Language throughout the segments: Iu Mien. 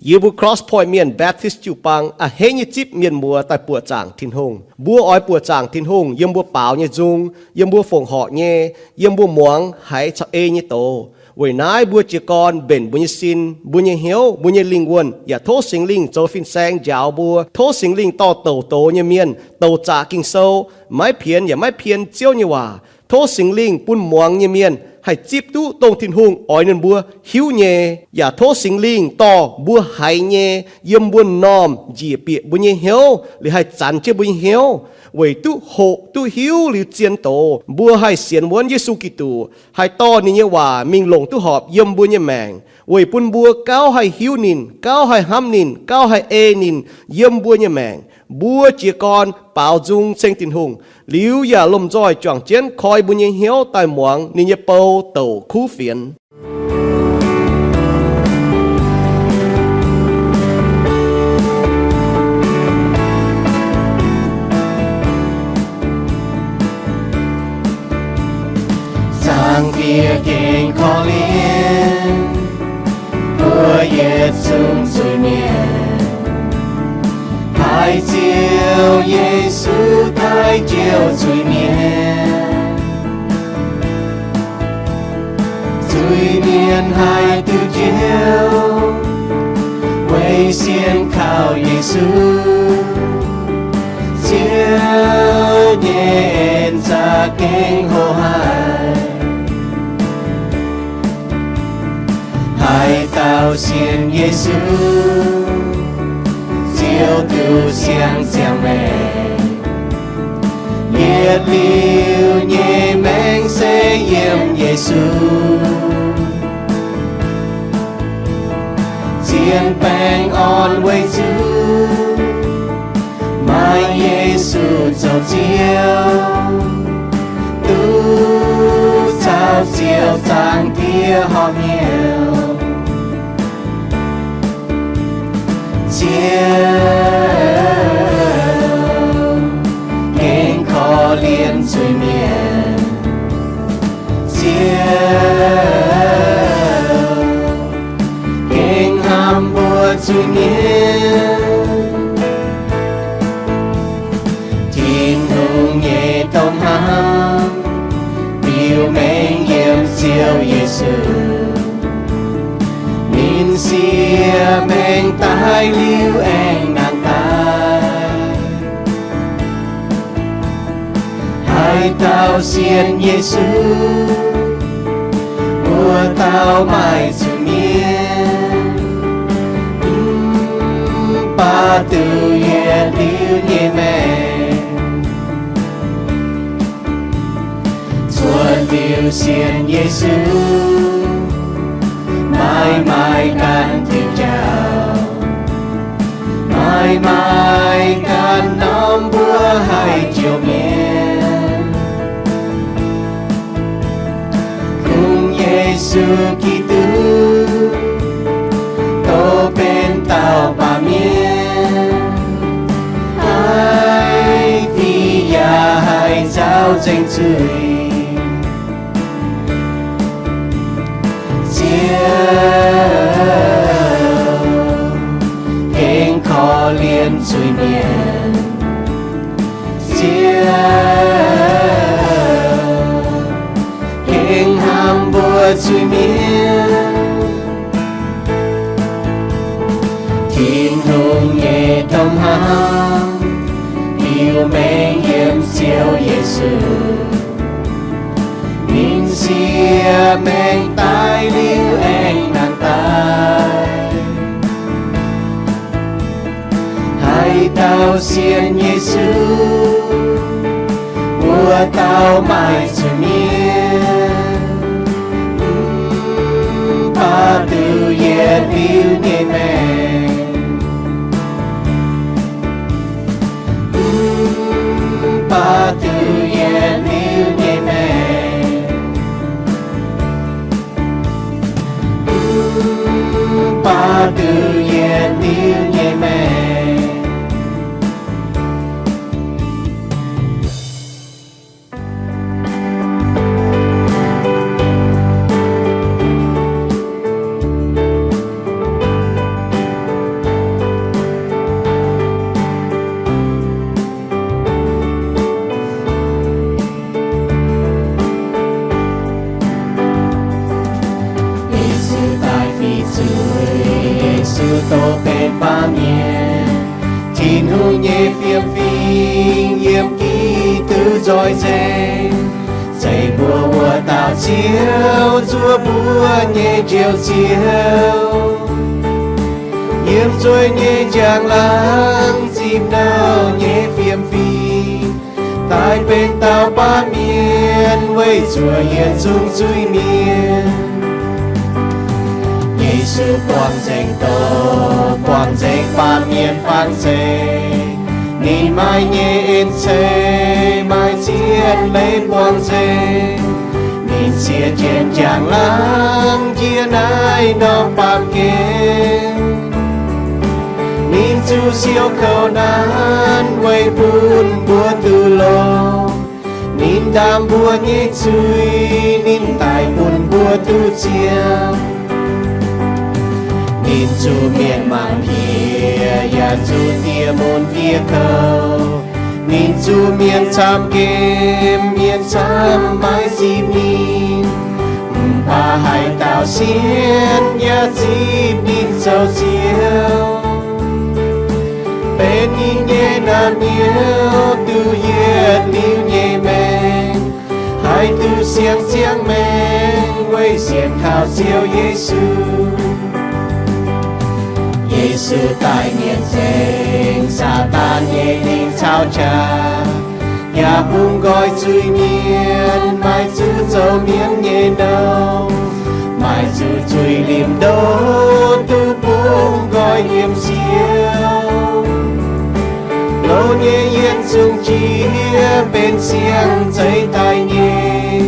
Yie mbuo Cross Point Mienh Baptist jiu-baang a'hneiv nyei zipv mienh muoz daaih buoqc zaangc Tin-Hungh. Mbuo oix buoqc zaangc Tin-Hungh yiem mbuo baaux nyei nzung, yiem mbuo fongc horc nyei, yiem mbuo muangx haiz caux ei nyei doz. Weic naaiv mbuo jiez gorn mbenc mbuo nyei sin, mbuo nyei hnyouv, mbuo nyei lingh wuonh, yaac tov Singx Lingh zoux fin-saeng njaaux mbuo. Tov Singx Lingh dorh douc doz nyei mienh, douc zaqc Ging-Sou, maiv pienx yaac maiv pien Ziouv nyei waac. Tov Singx Lingh bun muangx nyei mienh haih zipv duqv dongh Tin-Hungh oix ninh mbuo hiuv nyei. Yaac tov Singx Lingh dorh mbuo haiz nyei yiem mbuo m'normh njiec bieqc mbuo nyei hnyouv, liuz haih zanx jienv mbuo nyei hnyouv, weic duqv hoqc duqv hiuv liuz zien doz, mbuo haih sienx wuonv Yesu Giduc, haih dorh ninh nyei waac mingh longc duqv horpc yiem mbuo nyei maengc, weic bun mbuo gauh haih hiuv ninh, gauh haih hnamv ninh, gauh haih ei ninh yiem mbuo nyei maengc. Mbuo jiez gorn baaux nzung ceng Tin-Hungh, liuz yaac lomh nzoih juangc jienv koi mbuo nyei hnyouv daaih muangx ninh nyei bou douc kuv fienx. Zaangc Diex gengh korv-lienh mbuo yietc zungv zuiz-mienh. Haiz Ziouv Yesu daaih jouh zuiz-mienh. Zuiz-mienh haih duqv jouh, weic sienx kaux Yesu. Ziouv nyei en za'gengh hoqc haic. Haaix dauh sienx Yesu, ziouc duqv siang-ziangh maengc. Yietc liuz nyei maengc se yiem Yesu. Zien baengh orn weic zuqc maaih Yesu zoux Ziouv, duqv caux Ziouv Zaangc Diex horpc hnyouv. Ziouv gengh korv-lienh zuiz-mienh. Ziouv gengh hnamv mbuo zuiz-mienh. Tin-Hungh nyei domh hnamv biux mengh yiem Ziouv Yesu. Ninh siev mengh daaih liuz aengx nangh daaih. Haaix dauh sienx Yesu, wuov dauh maaih zuiz-mienh, mv baac duqv yietc liuz nyei maengc. Cuotv liuz sienx Yesu, maaih maaih ganh diuc jauv, maaih maaih ganh norm mbuo haih jouh mienh. Kungx Yesu Giduc, dongh benx dauh baamh mienh, haih fiv yaac haih nzauh zengc zuiz. Ziouv gengh korv-lienh zuiz-mienh. Ziouv gengh hnamv mbuo zuiz-mienh. Tin-Hungh nyei domh hnamv biux mengh yiem Ziouv Yesu. Ninh siev mengh daaih liuz aengx nangh daaih. Haaix dauh sienx Yesu, wuov dauh maaih zuiz-mienh, mv baac duqv yietc liuz nyei maengc. Mv baac duqv yietc liuz nyei maengc. Mv baac duqv yietc liuz nyei maengc. nzengc. Zeiz mbuo wuov dauh Ziouv zuov mbuo nyei Njoux Ziouv, yiem zueih nyei njang-laangc zipv nouh nyei fiem-fim, daaih benx dauh baamh mienh weic zuoqc yietc zungv zuiz-mienh. Yesu buangh nzengc doz, buangh nzengc baamh mienh faan zeic. Ninh maaih nyei en-ceix maaih zien leiz buangh nzengc. Ninh ciex jienv njang-laangc njiec naaiv norm baamh gen. Ninh zuqc siou kouv naanv weic bun mbuo duqv longx. Ninh ndaam mbuo nyei zuiz, ninh daic bun mbuo duqv ziangh. Ninh zuqc mienh mangc piex yaac zuqc dieh mun dieh kouv. Ninh zuqc mienh camv nqemh, mienh camv maiv zipv ninh. Mv baac haaix dauh sienx yaac zipv ninh zoux Ziouv, benx ninh nyei naamh nyouz duqv yietc liuz nyei maengc, haih duqv siang-ziangh maengx weic sienx kaux Ziouv Yesu. Yesu daic nyiemc nzengc Saadaan nyei lingc caux qaqv, yaac bungx nqoi zuiz-mienh maaih zuqc zoux mienh nyei nouh, maaih zuqc zuiz-limc ndo duqv bungx nqoi yiem Ziouv. Loz nyei yienh zungh jiex benx siang-zeix daic nyei,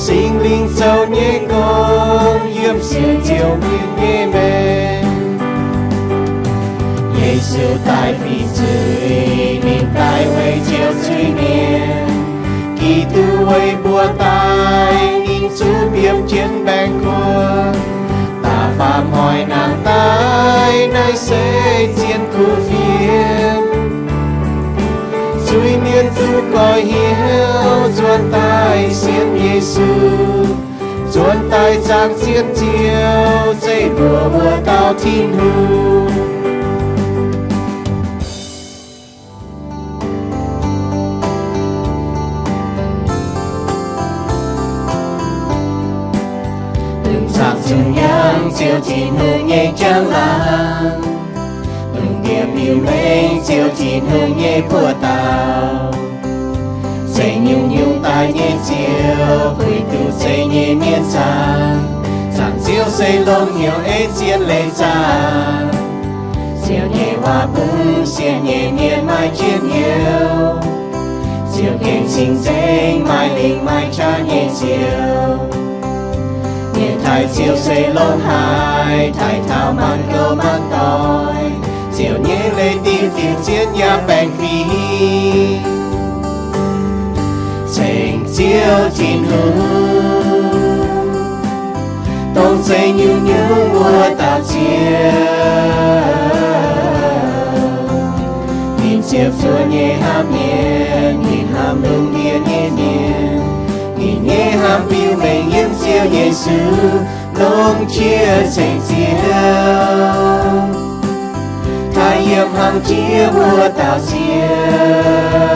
Singx Lingh zoux nyei gong yiem sienx Ziouv mienh nyei maengc. Yesu daic fih zuiz, ninh daic weic njoux zuiz-mienh. Giduc weic mbuo daic, ninh zuqc biomv jienv baengh kuotv, da'faam hnoi nangh daaih, naaiv se zien kuv fienx. Zuiz-mienh zuqc goiv hnyouv nzuonx daaih sienx Yesu, nzuonx daaih zaangc zien Ziouv, zeiz mbuo wuov dauh Tin-Hungh. Dongh zaangc zunh yangh Ziouv Tin-Hungh nyei njang-laangc, dongh ndie-biux mengh Ziouv Tin-Hungh nyei buoz-dauh, zeiz nyungc-nyungc daaih nyei Ziouv, puix duqv zeiv nyei mienh zaangc. Zaangc Ziouv se longx hnyouv ei zien leiz zaangc. Ziouv nyei waac bun sienx nyei mienh maaih njien-youh. Ziouv gengh cing-nzengc, maaih lingc maaih qaqv nyei Ziouv. Mienh taaih Ziouv se longx haic, taaih taux maanc gouv maanc doic. Ziouv nyei leiz diuh diuh zien yaac baengh fingx. Ceng Ziouv Tin-Hungh, dongh zeiv nyungc-nyungc wuov dauh Ziouv. Ninh ziepc zuoqv nyei hnamv mienh, ninh hnamv lungh ndiev nyei mienh. Ninh nyei hnamv biux mengh yiem Ziouv Yesu, longx jiex ceng Ziouv. Taaih yiem hlang jiex wuov dauh Ziouv.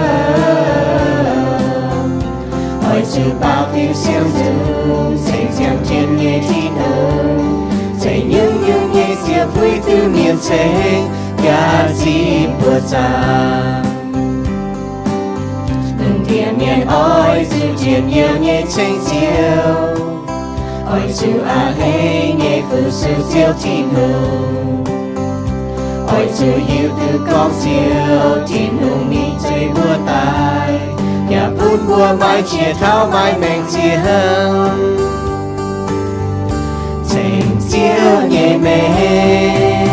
Oix zuqc baaux diuc siang-nzung, ceng ziangh jienv nyei Tin-Hungh. Zeiv nyungc-nyungc nyei Ziouv puix duqv mienh ceng, yaac zipv buoz zaangc. Lungh ndiev mienh oix zuqc njien-youh nyei ceng Ziouv. Oix zuqc a'hneiv nyei fu-sux Ziouv Tin-Hungh. Oix zuqc hiuv duqv gorngv Ziouv Tin-Hungh ninh zueiz mbuo daaih, yaac bun mbuo maaih qiex tauv maaih maengc ziex hnangv. Ceng Ziouv nyei maengc,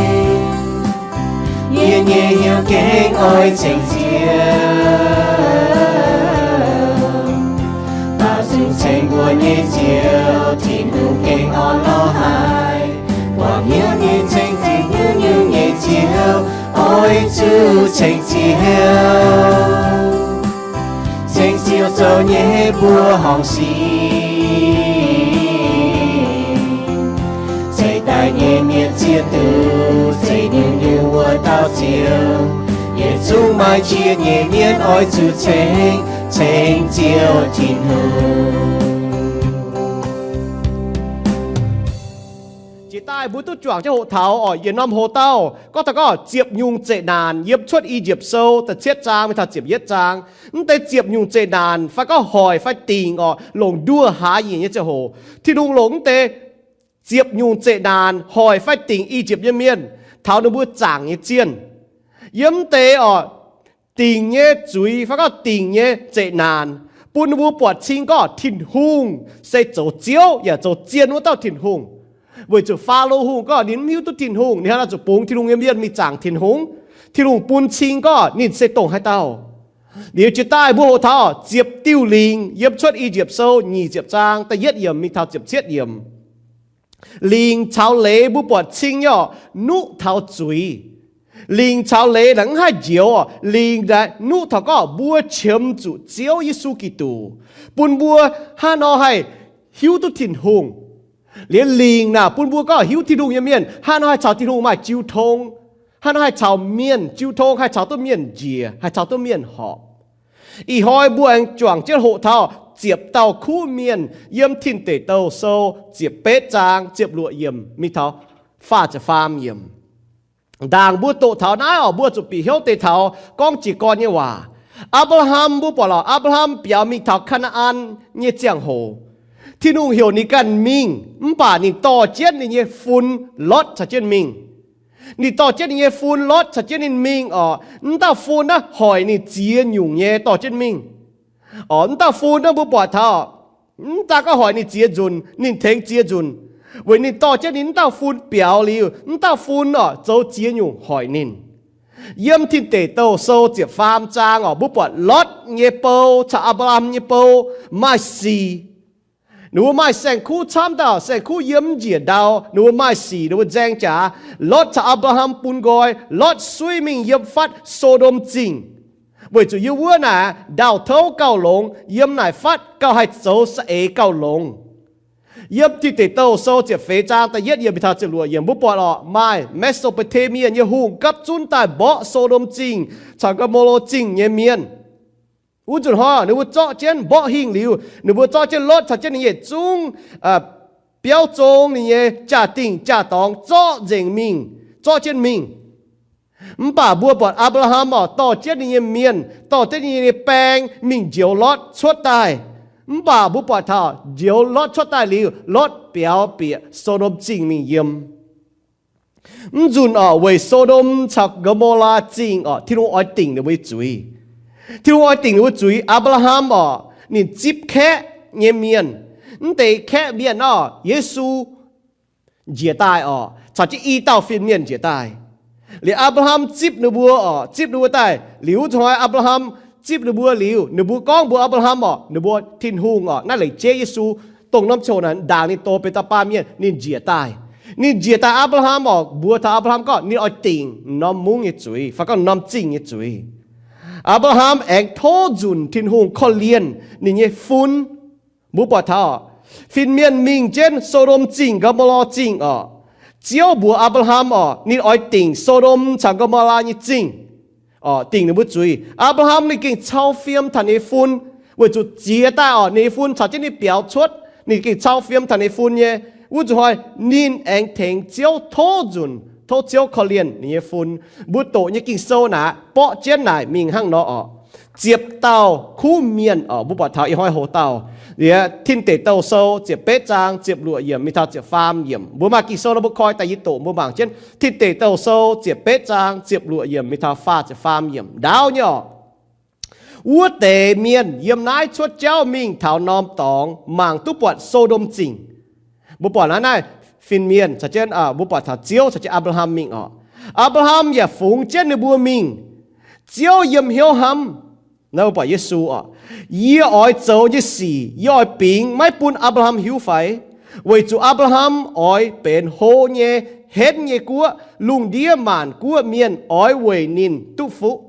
yie nyei hnyouv gengh oix ceng Ziouv. Baaux nzung ceng mbuo nyei Ziouv, Tin-Hungh gengh orn lorz haic. Buangh hnyouv nyei ceng, zipv hnyouv nyungc nyei Ziouv, oix zuqc ceng Ziouv. Ceng Ziouv zoux nyei mbuo horngc sic. Zeiv daaih nyei mienh ziex duqv, zeiv nyungc-nyungc wuov dauh Ziouv. Yietc zungv maaih qiex nyei mienh oix zuqc ceng, ceng Ziouv Tin-Hungh. Jiex daaih mbuo duqv juangc jienv hoqc taux oc, yietc norm hoc-dauh gorngv taux gorngv ziepc nyungc zeqc naanc, yiem Cuotv I^yipv Sou da'cietv zaang mingh taux ziepc yietv zaang. Mv deix ziepc nyungc zeqc naanc fai gorngv hoic fai dingc oc, longc nduoh hlaax nyiec nyei ziangh hoc, Tin-Hungh longc mv deix ziepc nyungc zeqc naanc hoic fai dingc I^yipv nyei mienh taux ninh mbuo zaangc nyei zienh. Yiem mv deix oc, dingc nyei zuiz fai gorngv dingc nyei zeqc naanc bun ninh mbuo buatc cing gorngv Tin-Hungh se zoux Ziouv yaac zoux zien wuov dauh Tin-Hungh. Weic zuqc Faalo Hungh gorngv ninh mv hiuv duqv Tin-Hungh, ninh hnangv naaiv zuqc bungx Tin-Hungh nyei mienh mingh zaangc Tin-Hungh. Tin-Hungh bun cing gorngv ninh se dongh haaix dauh. Liuz jiex daaih mbuo hoqc taux ziepc diuh lingc yiem Cuotv I^yipv Sou nyic ziepc zaang da'yietv yiemc mingh taux ziepc cietv yiemc. Lingc caux leiz mbuo buatc cing nyei oc, nuqv taux zuiz. Lingc caux leiz naaic mv haih njoux oc. Lingc naaic nuqv taux gorngv mbuo qiemx zuqc Ziouv Yesu Giduc, bun mbuo hnangv nor haih hiuv duqv Tin-Hungh. Liuz lingc naaic bun mbuo gorngv hiuv Tin-Hungh nyei mienh hnangv nor haih caux Tin-Hungh maaih jiu tong, hnangv nor haih caux mienh jiu tong, haih caux duqv mienh njiec, haih caux duqv mienh horpc. Ih hnoi mbuo aengx juangc jienv hoqc taux ziepc dauh kuv mienh yiem Tin Deic Douh Sou ziepc betv zaang ziepc luoqc yiemc mingh taux faah ziepc faam yiemc. Ndaangc mbuo doqc taux naaiv oc, mbuo zuqc bieqc hnyouv deix taux gorngv jiez gorn nyei waac. Apc^laa^ham, mbuo buatc lorqc, Apc^laa^ham biaux mingh taux Kaa^naa^an nyei ziangh hoc, Tin-Hungh heuc ninh ganh mingh, mv baac ninh dorh jienv ninh nyei fun Lotv caux jienv mingh. Ninh dorh jienv ninh nyei fun Lotv caux jienv ninh mingh oc. Mv dauh fun naaiv hoic ninh ziex nyungc nyei dorh jienv mingh. Oc, mv dauh fun naaiv mbuo buatc taux, mv daan gorngv hoic ninh ziex nzunc, ninh tengx ziex nzunc, weic ninh dorh jienv ninh mv dauh fun biaux liuz, mv dauh fun oc zoux ziex nyungc hoic ninh. Yiem Tin Deic Douh Sou ziepc faam zaang oc, mbuo buatc Lotv nyei bou caux Apc^laa^ham nyei bou maaih sic. Ninh mbuo maaih saeng-kuv camv dauh, saeng-kuv yiem njiec ndau, ninh mbuo maaih sic, ninh mbuo nzaeng jaax. Lotv caux Apc^laa^ham bun nqoi, Lotv suiv mingh yiem fatv So^ndom Zingh, weic zuqc yiem wuov naaic ndau-touv gauh longx, yiem naaic fatv gauh haih zoux saeng-eix gauh longx. Yiem Tin Deic Douh Sou ziepc feix zaang da'yietv yiemc mingh taux ziepc luoqc yiemc, mbuo buatc lorqc, maaih Mesopotamia nyei hungh gapv zunv daaih mborqv So^ndom Zingh caux Gaa^mo^lo Zingh nyei mienh. Wuov nzunc hnoi ninh mbuo zorqv jienv mborqv hingh liuz, ninh mbuo zorqv jienv Lotv caux jienv ninh yietc zungv biauv zong, ninh nyei jaa-dingh jaa-dorngx zorqv nzengc mingh, zorqv jienv mingh. Mv baac mbuo buatc Apc^laa^ham oc, dorh jienv ninh nyei mienh, dorh jienv ninh nyei baeng mingh njoux Lotv cuotv daaih. Mv baac mbuo buatc taux njoux Lotv cuotv daaih liuz, Lotv biaux bieqc So^ndom Zingh mingh yiem. Mv nzunc oc, weic So^ndom caux Gaa^mo^laa Zingh oc, Tin-Hungh oix dingc ninh mbuo nyei zuiz. Tin-Hungh oix dingc ninh mbuo zuiz. Apc^laa^ham oc, ninh zipv kaeqv nyei mienh. Mv deix kaeqv mienh oc, Yesu njiec daaih oc, caux jienv i dauh fin-mienh njiec daaih. Liuz Apc^laa^ham zipv ninh mbuo oc, zipv ninh mbuo daaih liuz, wuov nzunc hnoi Apc^laa^ham zipv ninh mbuo liuz, ninh mbuo gorngv mbuox Apc^laa^ham oc, ninh mbuo Tin-Hungh oc, naaiv leiz jeiv Yesu, dongh norm ziangh hoc naaic ndaangc ninh doz benx dauh baamh mienh, ninh njiec daaih. Ninh njiec daaih, Apc^laa^ham oc, mbuox taux Apc^laa^ham gorngv ninh oix dingc norm mungv nyei zuiz fai gorngv norm zingh nyei zuiz. Apc^laa^ham aengx tov nzunc Tin-Hungh korv-lienh ninh nyei fun. Mbuo buatc taux fin-mienh mingh jienv So^ndom Zingh, Gaa^mo^lo Zingh oc, Ziouv mbuox Apc^laa^ham oc, ninh oix dingc So^ndom caux Gaa^mo^laa nyei zingh, dingc ninh mbuo zuiz. Apc^laa^ham ninh gengh cau fiem taux ninh nyei fun, weic zuqc ziex daaih oc, ninh nyei fun caux jienv ninh biaux cuotv, ninh gengh cau fiem taux ninh nyei fun nyei. Wuov nzunc hnoi ninh aengx tengx Ziouv tov nzunc, tov Ziouv korv-lienh ninh nyei fun. Mbuo doqc nyei Ging-Sou naaic borqv jienv naaic mingh hnangv nor oc. Ziepc dauh kuv mienh oc, mbuo buatc taux ih hnoi hoc dauh, liuz Tin Deic Douh Sou ziepc betv zaang ziepc luoqc yiemc mingh taux ziepc faam yiemc. Mbuo maaih Ging-Sou nor mbuo koi daaih yie doqc mbuo mangc jienv Tin Deic Douh Sou ziepc betv zaang ziepc luoqc yiemc mingh taux faah ziepc faam yiemc ndaauv nyei oc. Wuov deix mienh yiem naaiv cuotv jauv mingh taux norm dorngx mangc duqv buatc So^ndom Zingh. Mbuo buatc naaiv, naaiv fin-mienh caux jienv, mbuo buatc taux Ziouv caux jienv Apc^laa^ham mingh oc. Apc^laa^ham yaac fungx jienv ninh mbuo mingh. Ziouv yiem hnyouv hnamv. Naaiv mbuo buatc Yesu oc. Yie oix zoux nyei sic yie oix bingx maiv bun Apc^laa^ham hiuv fai? Weic zuqc Apc^laa^ham oix benx hlo nyei, henv nyei guoqv, lungh ndiev maanc guoqv mienh oix weic ninh duqv fuqv.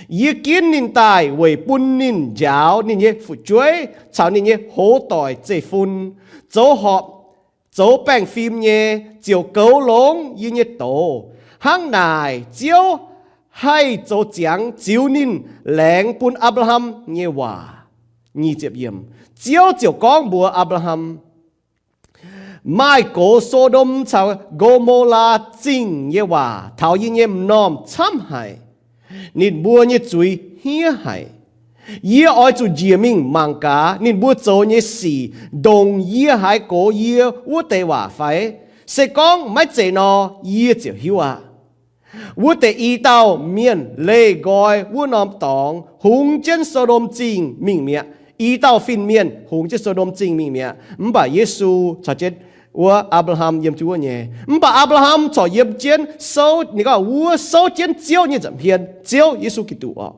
Yie ginv ninh daaih weic bun ninh njaaux ninh nyei fu'jueiv caux ninh nyei hoz doic zeiv-fun, zoux horpc, zoux baengh fim nyei, ziouc goux longx yie nyei doz. Hnangv naaic, Ziouv haih zoux ziangx ziux ninh laengz bun Apc^laa^ham nyei waac. Ziouv ziouc gorngv mbuox Apc^laa^ham, Maaih gox So^ndom caux Go^mo^laa Zingh nyei waac taux yie nyei m'normh camv haic. Ninh mbuo nyei zuiz hniev haic. Yie oix zuqc njiec mingh mangc gaax ninh mbuo zoux nyei sic ndongc yie haiz gox yie wuov deix waac fai? Se gorngv maiv zeiz nor, yie ziouc hiuv aqv. Wuov deix i dauh mienh leih nqoi wuov norm dorngx hungx jienv So^ndom Zingh mingh mi'aqv. I dauh fin-mienh hungx jienv So^ndom Zingh mingh mi'aqv. Mv baac Yesu caux jienv wuov Apc^laa^ham yiem jienv wuov nyei. Mv baac Apc^laa^ham corc yiem jienv souv, ninh gorngv wuov souv jienv Ziouv nyei nza'hmien, Ziouv Yesu Giduc oc.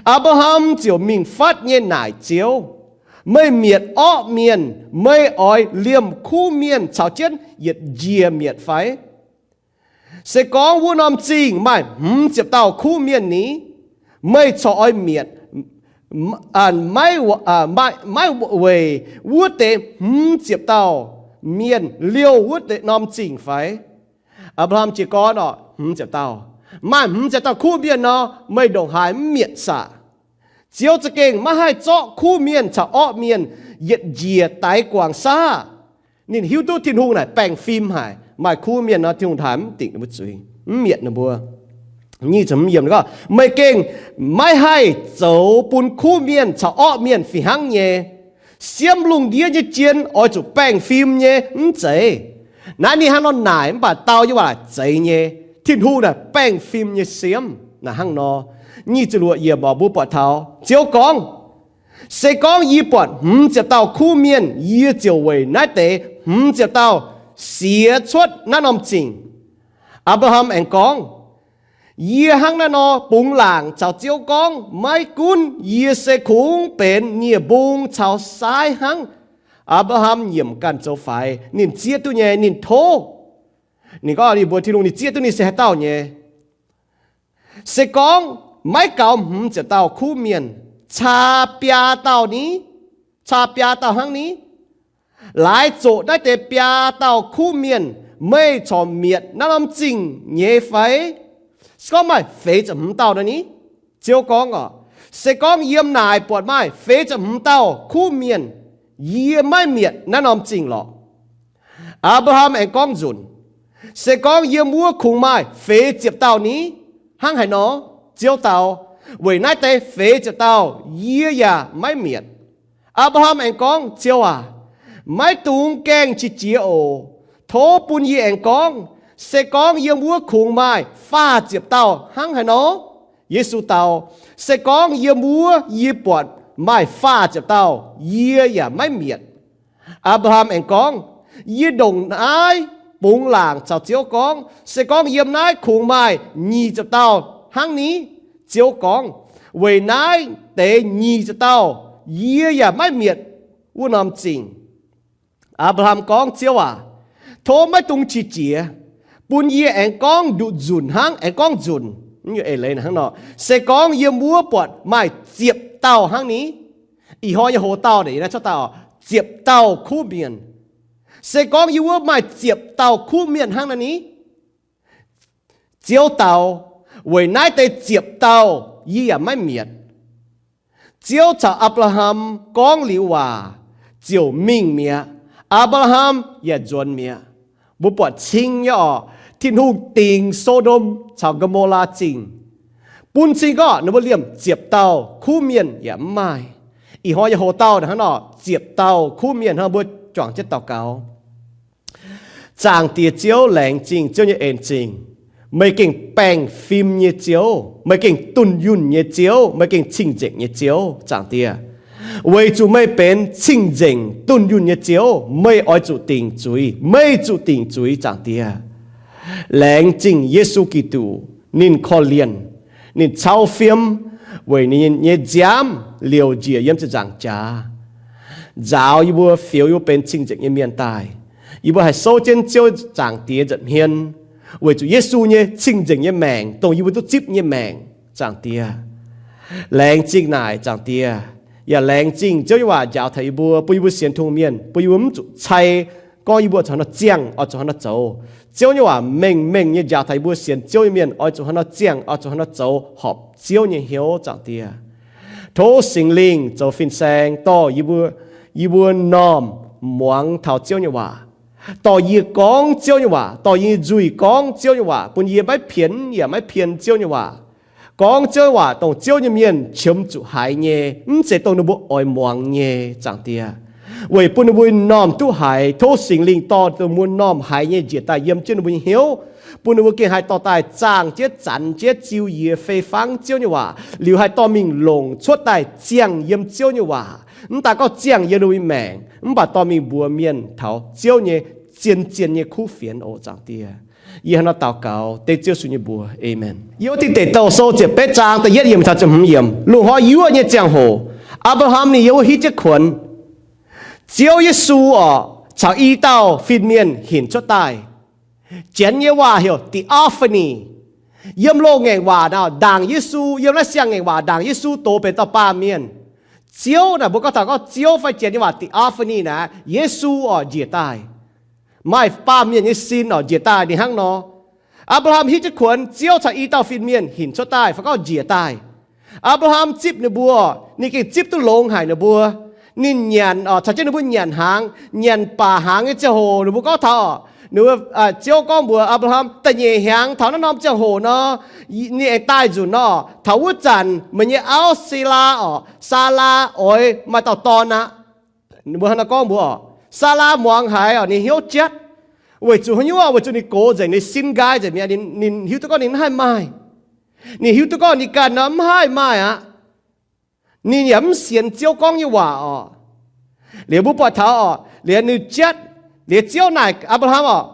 Apc^laa^ham ziouc mingh fatv nyei naaic Ziouv, Meih mietc orqv mienh, meih oix liemh kuv mienh caux jienv yietc njiec mietc fai? Se gorngv wuov norm zingh maaih hmz ziepc dauh kuv mienh ni, meih corc oix mietc maiv weic wuov deix hmz ziepc dauh mienh liouh wuov norm zingh fai? Apc^laa^ham jiez gorn oc, hmz ziepc dauh, maaih hmz ziepc dauh kuv mienh nor, meih ndongc haaix mv mietc saah? Ziouv za'gengh maiv haih zorqv kuv mienh caux orqv mienh yietc njiec daix guangc saav. Ninh hiuv duqv Tin-Hungh naaic baengh fim haic, maaih kuv mienh nor Tin-Hungh taaih mv dingc ninh mbuo zuiz, mv mietc ninh mbuo. Meih gengh maiv haih zoux bun kuv mienh caux orqv mienh fih hnangv nyei. Siemv lungh ndiev nyei jien oix zuqc baengh fim nyei mv zeiz? Naaiv ninh hnangv nor naaic mv baac dau nyei waac zeiz nyei. Tin-Hungh naaic baengh fim nyei siemv naaic hnangv nor. Nyic ziepc luoqc yiemc oc, mbuo buatc taux Ziouv gorngv, Se gorngv yie buatc hmz ziepc dauh kuv mienh, yie ziouc weic naaiv deix hmz ziepc dauh siex cuotv naaiv norm zingh. Apc^laa^ham aengx gorngv, Yie hnangv naaiv nor bungx laangc caux Ziouv gorngv, maiv gunv yie se kungx benx nie-mbung caux saaiv hnangv. Apc^laa^ham nyiemc ganh zoux faix, ninh zieqv duqv nyei, ninh tov. Ninh gorngv ninh mbuox Tin-Hungh ninh zieqv duqv ninh se haaix dauh nyei. Se gorngv maiv gaux hmz ziepc dauh kuv mienh, caa biaa dauh ni? Caa biaa dauh hnangv ni? Laaix zoqc naaiv deix biaa dauh kuv mienh, meih corc mietc naaiv norm zingh nyei fai? Se gorngv maaih feix ziepc hmz dauh nor ni? Ziouv gorngv oc, Se gorngv yiem naaic buatc maaih feix ziepc hmz dauh kuv mienh, yie maiv mietc naaiv norm zingh lorqc. Apc^laa^ham aengx gorngv nzunc, Se gorngv yiem wuov kungx maaih feix ziepc dauh ni? Hnangv haaix nor? Ziouv dau, Weic naaiv deix feix ziepc dauh yie yaac maiv mietc. Apc^laa^ham aengx gorngv, Ziouv aac, maiv dungx gaengh qiex jiez oc. Tov bun yie aengx gorngv, Se gorngv yiem wuov kungx maaih faah ziepc dauh hnangv haaix nor? Yesu dau, Se gorngv yiem wuov yie buatc maaih faah ziepc dauh, yie yaac maiv mietc. Apc^laa^ham aengx gorngv, Yie ndongc naaiv bungx laangc caux Ziouv gorngv, Se gorngv yiem naaiv kungx maaih nyic ziepc dauh hnangv ni? Ziouv gorngv, Weic naaiv deix nyic ziepc dauh yie yaac maiv mietc wuov norm zingh. Apc^laa^ham gorngv, Ziouv aac, tov maiv dungx qiex jiez, bun yie aengx gorngv nduqc nzunc hnangv, aengx gorngv nzunc. Eix leiz hnangv nor, Se gorngv yiem wuov buatc maaih ziepc dauh hnangv ni? Ih hnoi nyei hoc-dauh naaic, naaiv cuotv daaih oc, ziepc dauh kuv mienh. Se gorngv yiem wuov maaih ziepc dauh kuv mienh hnangv naaiv ni? Ziouv dau, Weic naaiv deix ziepc dauh yie yaac maiv mietc. Ziouv caux Apc^laa^ham gorngv liuz waac ziouc mingh mi'aqv. Apc^laa^ham yaac nzuonx mi'aqv. Mbuo buatc cing nyei oc, Tin-Hungh dingc So^ndom caux Go^mo^laa Zingh, bun cing gorngv ninh mbuo liemh ziepc dauh kuv mienh yaac mv maaih. Ih hnoi nyei hoc-dauh hnangv nor, ziepc dauh kuv mienh hnangv, mbuo juangc jienv daux gaux. Zaangc Diex Ziouv, laengz zingh Ziouv nyei en-zingh. Meih gengh baengh fim nyei Ziouv, meih gengh dunh yunh nyei Ziouv, meih gengh cing-nzengc nyei Ziouv, Zaangc Diex. Weic zuqc meih benx cing-nzengc dunh yunh nyei Ziouv, meih oix zuqc dingc zuiz, meih zuqc dingc zuiz, Zaangc Diex. Laengz zingh Yesu Giduc, ninh korv-lienh, ninh cau fiem weic ninh nyei nziaamv liouc njiec yiem ziepc nzaangc jaax, nzaaux yie mbuo, fioux yie mbuo benx cing-nzengc nyei mienh daaih. Yie mbuo haih souv jienv Ziouv Zaangc Diex nza'hmien, weic zuqc Yesu nyei cing-nzengc nyei maengc dongh yie mbuo duqv zipv nyei maengc, Zaangc Diex. Laengz zingh naaic, Zaangc Diex. Yaac laengz zingh Ziouv nyei waac njaaux taux yie mbuo, bun yie mbuo sienx Tin-Hungh mienh, bun yie mbuo mv zuqc cai gorngv yie mbuo zuqc haaix nor ziangh, oix zuqc haaix nor zoux. Ziouv nyei waac mengh mengh nyei njaaux taux yie mbuo sienx Ziouv nyei mienh oix zuqc haaix nor ziangh, oix zuqc haaix nor zoux horpc Ziouv nyei hnyouv, Zaangc Diex. Tov Singx Lingh zoux fin-saeng dorh yie mbuo, yie mbuo m'normh muangx taux Ziouv nyei waac, dorh yie gorngv Ziouv nyei waac, dorh yie nzuih gorngv Ziouv nyei waac, bun yie maiv pienx yaac maiv pien Ziouv nyei waac. Gorngv Ziouv nyei waac dongh Ziouv nyei mienh qiemx zuqc haiz nyei, mv zeiz dongh ninh mbuo oix muangx nyei, Zaangc Diex. Weic bun ninh mbuo m'normh duqv haiz, tov Singx Lingh dorh dongh mbuo m'normh haiz nyei njiec daaih yiem jienv ninh mbuo nyei hnyouv, bun ninh mbuo gengh haih dorh daaih zaangh jienv, zanx jienv, ziux yie fei fangv Ziouv nyei waac liuz, haih dorh mingh longc cuotv daaih ziangh yiem Ziouv nyei waac. Mv daaih gorngv ziangh yiem ninh mbuo nyei maengc, mv baac dorh mingh mbuox mienh taux Ziouv nyei zien-zien nyei kuv fienx oc, Zaangc Diex. Yie hnangv naaiv daux gaux dengv Ziouv Yesu nyei mbuox, aamen. Yiem wuov Tin Deic Douh Sou ziepc betv zaang da'yietv yiemc taux ziepc hmz yiemc, loz-hnoi yuoqv nyei ziangh hoc, Apc^laa^ham ninh yiem wuov hitv jienv kuonx. Ziouv Yesu orqc, caux i dauh fin-mienh hinc cuotv daaih. Janx nyei waac heuc theophany. Yiem loz-ngaengc waac naaic ndaangc Yesu, yiem naaiv siang-ngaengc waac ndaangc Yesu doz benx dauh baamh mienh. Ziouv naaic, mbuo gorngv taux gorngv Ziouv fai Janx nyei waac theophany naaic, Yesu orqc njiec daaih. Maaih baamh mienh nyei sin orqc njiec daaih ninh hnangv nor. Apc^laa^ham hitv jienv kuonx, Ziouv caux i dauh fin-mienh hinc cuotv daaih fai gorngv njiec daaih. Apc^laa^ham zipv ninh mbuo, ninh gengh zipv duqv longx haic ninh mbuo. Ninh nyanc orqc, caux jienv ninh mbuo nyanc hnaangx, nyanc baac hnaangx nyei ziangh hoc ninh mbuo gorngv taux, ninh mbuo, Ziouv gorngv mbuox Apc^laa^ham, da'nyeic hnyangx taux naaiv norm ziangh hoc nor, ninh aengx daaih nzunc nor, taux wuov zanc meih nyei auv Selaa orqc, Saalaa oix maaih dauh dorn aqv. Ninh mbuo hnangv naaiv gorngv mbuox orqc, Saalaa muangx haiz orqc, ninh hnyouv jatv. Weic zuqc haaix nyungc? Weic zuqc ninh gox nzengc, ninh sin nqaai nzengc mi'aqv. Ninh hiuv duqv gorngv ninh mv haih maaih. Ninh hiuv duqv gorngv ninh ganh nor mv haih maaih aqv. Ninh yaac mv sienx Ziouv gorngv nyei waac orqc. Liuz mbuo buatc taux orqc, liuz ninh jatv, liuz Ziouv naaic Apc^laa^ham orqc,